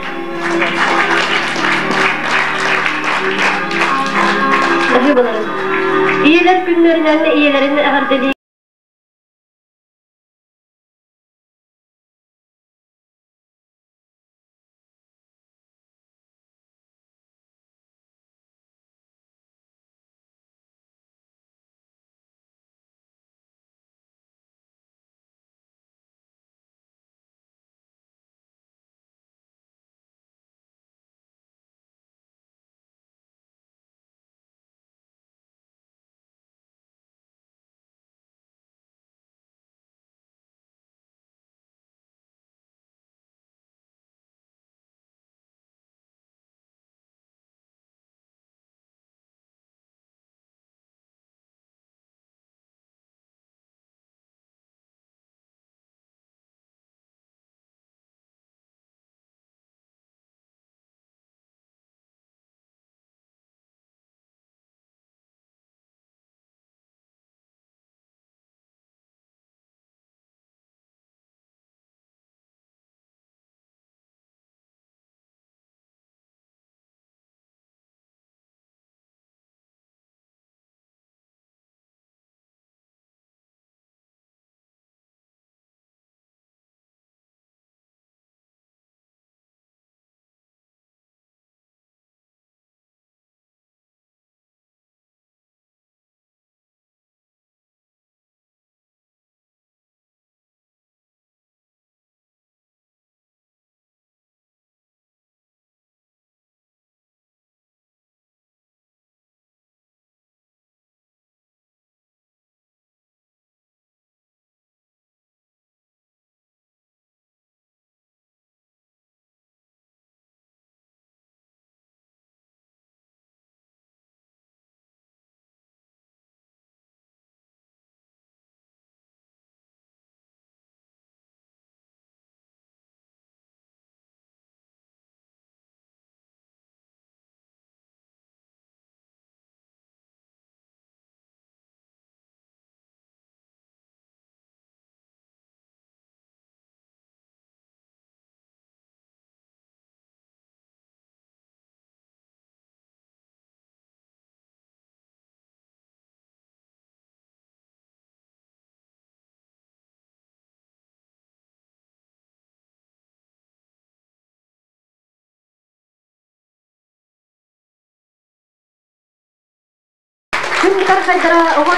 Ийэлэр күннэринэн ийэлэрин эҕэрдэлии Күн бытархайдара оҕо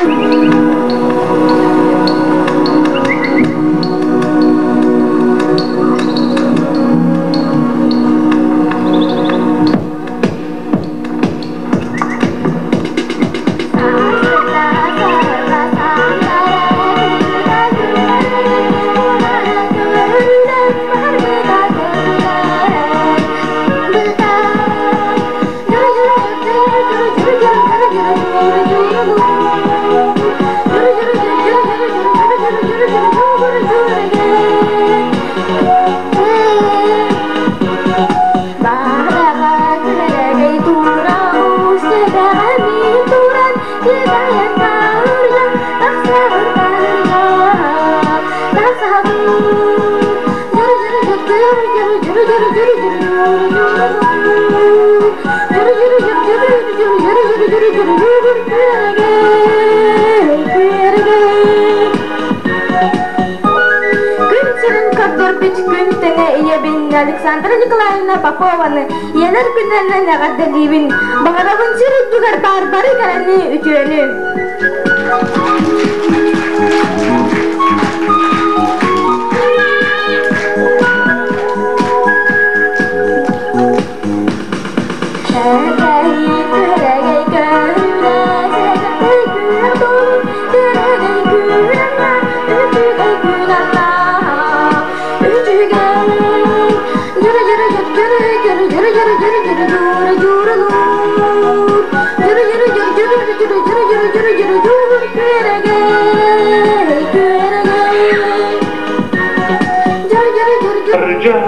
Күн сирин көрдөрбүт күн тэҥэ ийэбин Александра Николаевна Попованы ийэлэр күннэринэн эҕэрдэлиибин. Баҕарабын сир үрдүгэр баар бары кэрэни, үтүөнү. Ырдьа,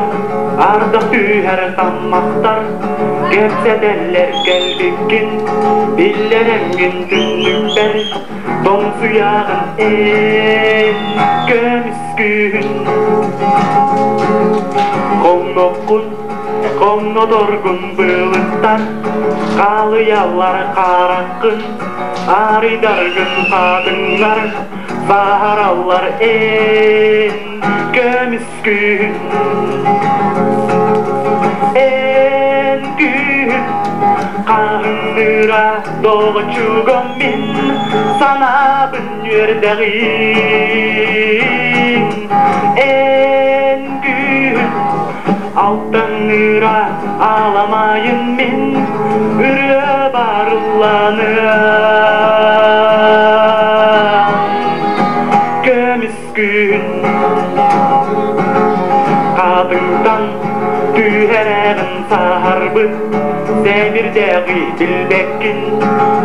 ардах түһэр таммахтар, кэпсэтэллэр кэлбиккин, биллэрэҥҥин түннүкпэр, тоҥсуйаҕын эн көмүскүүн. Хоҥноххун, хоҥноторгун былыттар, хаалыйаллар хараххын, арыйдаргын хатыҥнар, саһараллар эн көмүскүүн. Эн күн хаһыҥныра доҕоччугум мин санаабын үөрдэҕин. Эн күн алтаҥныра аламайын мин ырыа барылланыам. Көмүс күн хатыҥтан түһэрэҕин саһарбыт сэмирдээҕи билбэккин,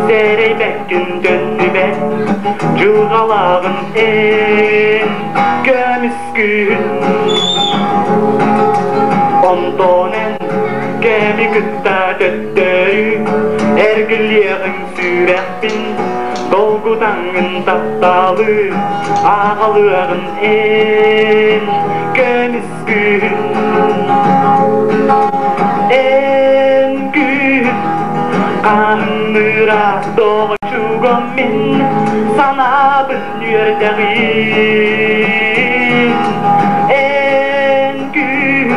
сэрэйбэккин төннүбэт дьылҕалааҕын эн көмүс күн. Онтон эн кэми кытта төттөрү эргиллиэҕиҥ сүрэхпин долгутаҥҥын тапталы аҕалыаҕын эн көмүс күн. Эн күн хаһыҥныра доҕоччугум мин санаабын үөрдэҕин. Эн күн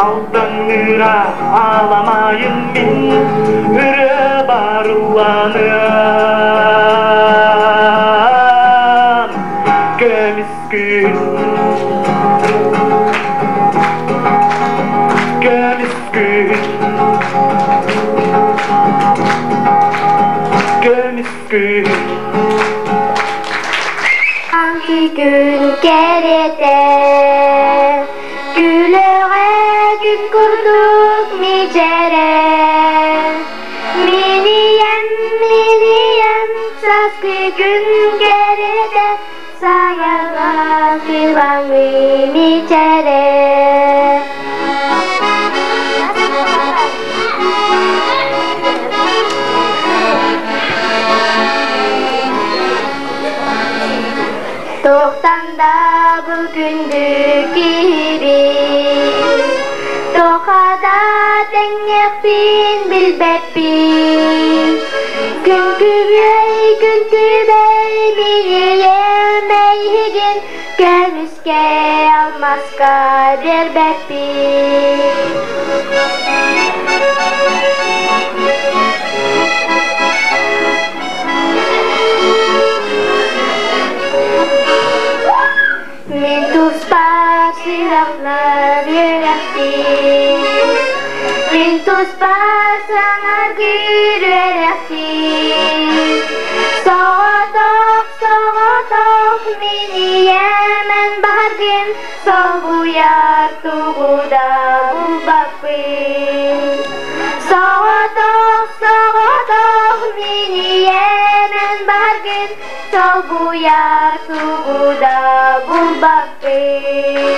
алтаҥныра аламайын мин ырыа барылланыам. Көмүс күн, көмүс күн, көмүс күн. Күн кэрэтэ, күлэҕэ күн курдук мичээрэ. Минийэн, минийэн, сааскы күн кэрэтэ, сайаҕа сылаҥыы мичээрэ. Туохтан да бу күндү киһибин, туохха да тэҥнэхпин билбэппин. Күн күбэй, күн күбэй, минийэм эйигин көмүскэ алмаска биэрбэппин. Мин туспа саҥа күүрүөрэхпин. Соҕотох, соҕотох мин ийэмэн баһаргын солбуйар тугу да булбаппын. Соҕотох, соҕотох мин ийэмэн баһаргын солбуйар тугу да булбаппын.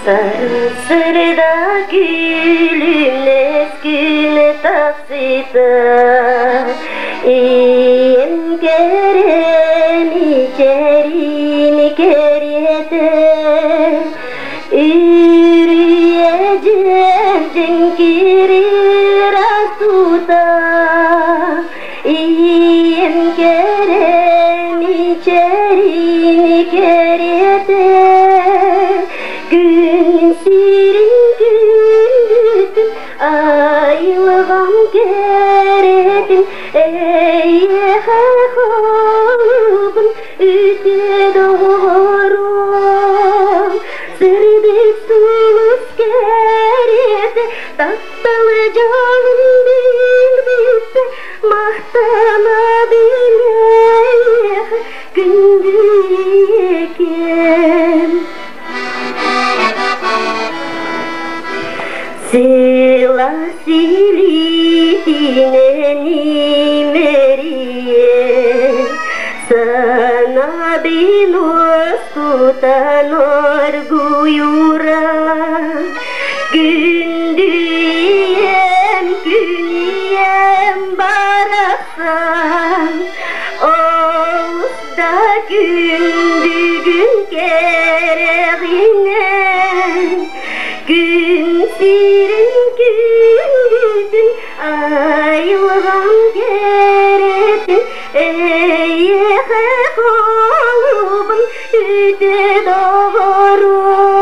Сарсырда күлүмнэс күн тахсыта Ийэм кэрэми чэрин кэриэтэ Үрүйэ дьэҥ кирир тута Ийэм кэрэми чэрин кэриэтэ Күн сирин күндүтүн айылҕам кэрэтин эйиэхэ холбун үтүө доҕорум сырдык сулус кэриэтэ тапталы дьолун билбитэ махтанабын эйиэхэ күндү ийэкэм. Сила силитинэн имэрийэ, Сүрэҕин уоскутан оргуйура Күндүйэм, күнүйэм барахсан Олус да күндүгүн кэрэҕинэн Күн сирин күндүтүн айылҕам кэрэтин Эйиэхэ холубун үтүө доҕорум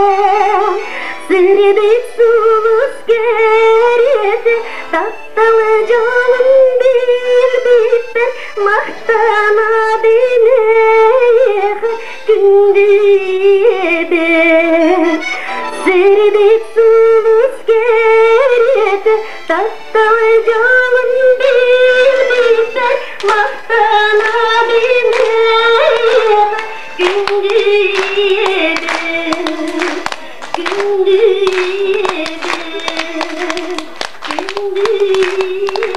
Сырдык сулус кэриэтэ тапталы дьолун билбиппэр махтанабын эйиэхэ күндү ийэбэр Сырдык сулус кэриэтэ тапталы дьолун билбиппэр махтанабын эйиэхэ күндү ийэбэр күндү ийэбэр күндү ийэбэр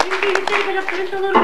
Үҥкүүһүттэр бөлөхтөрүн толору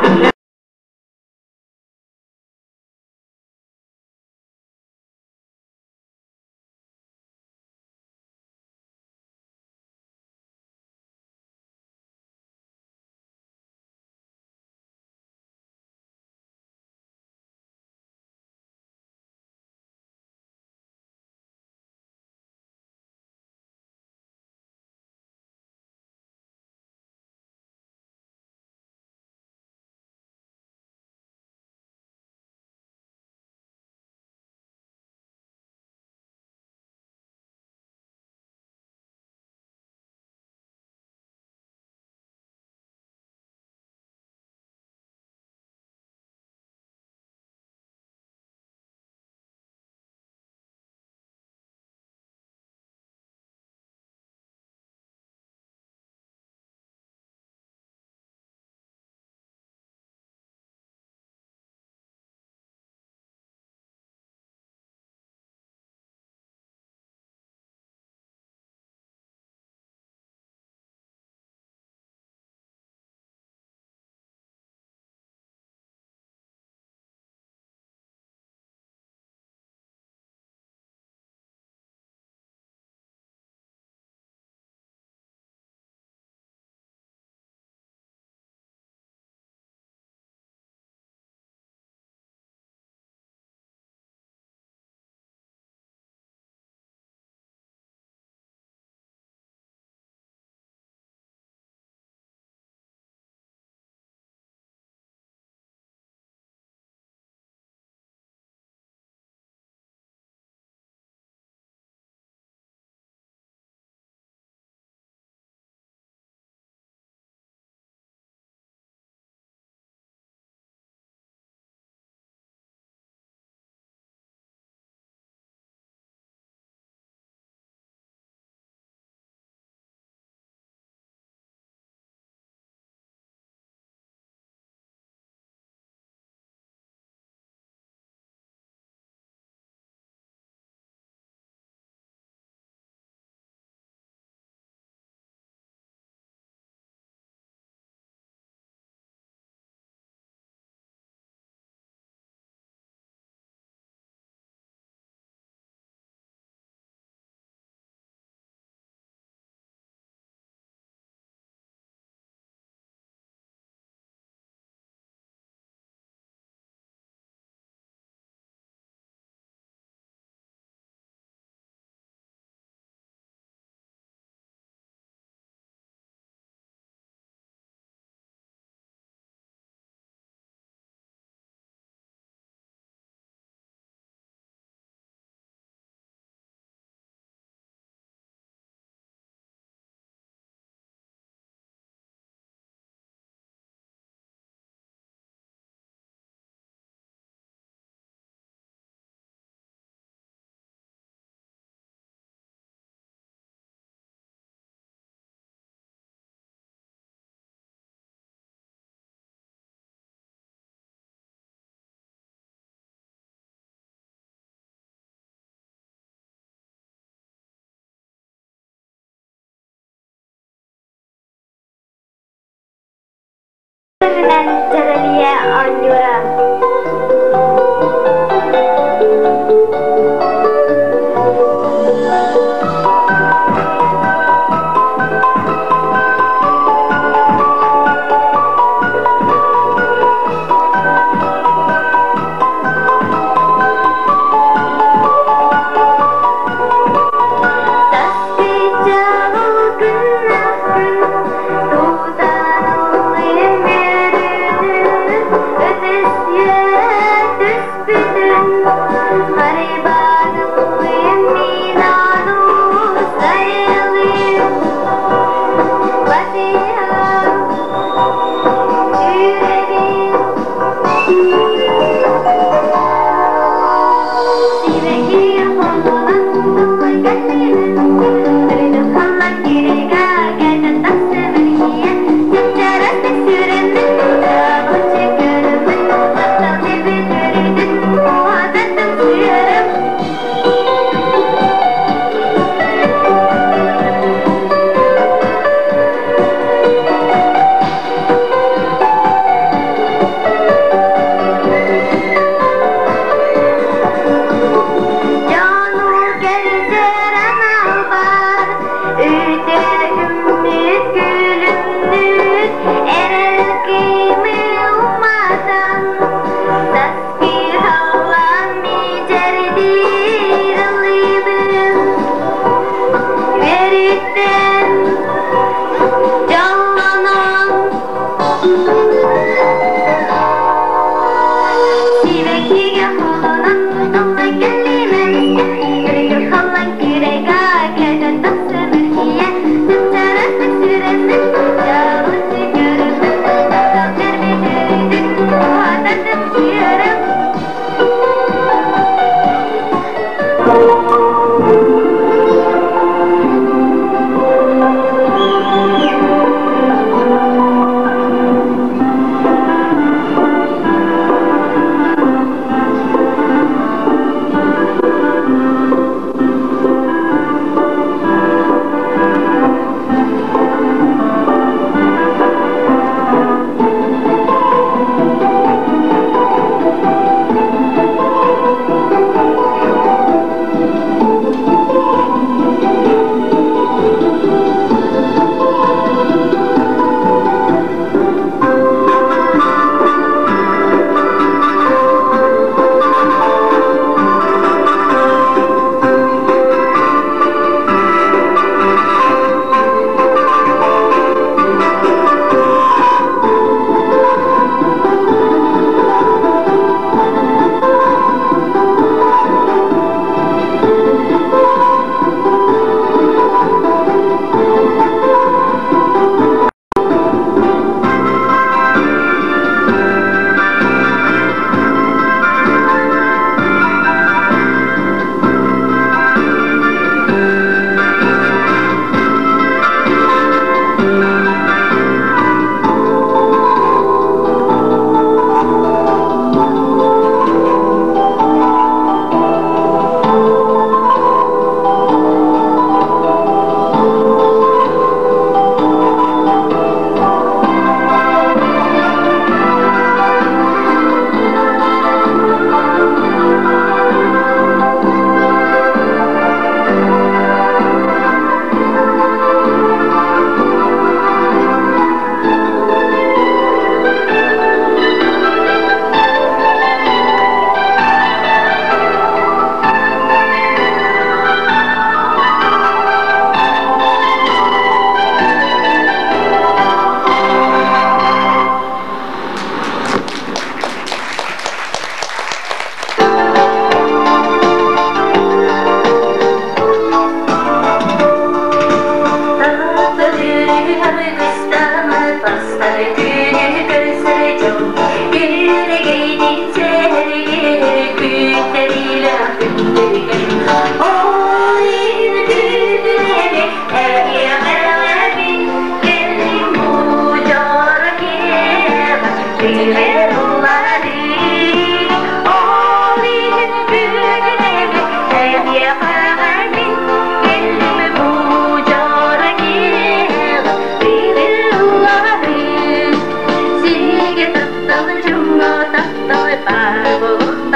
Үрүнэн дьэрэлийэ оонньуура.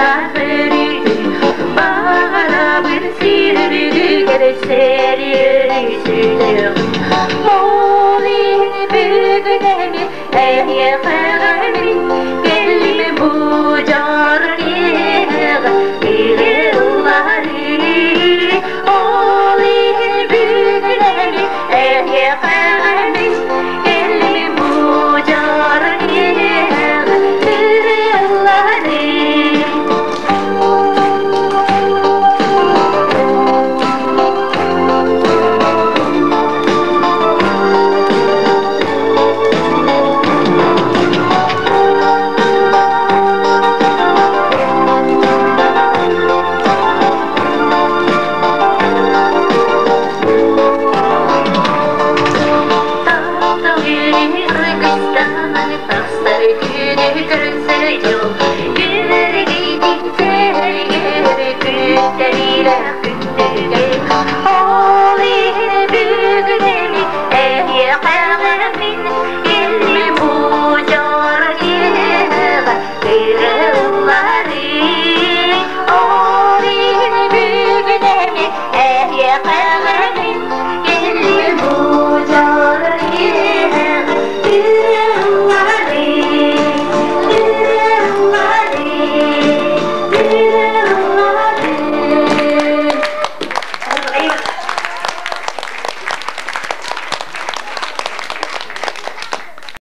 Барбах.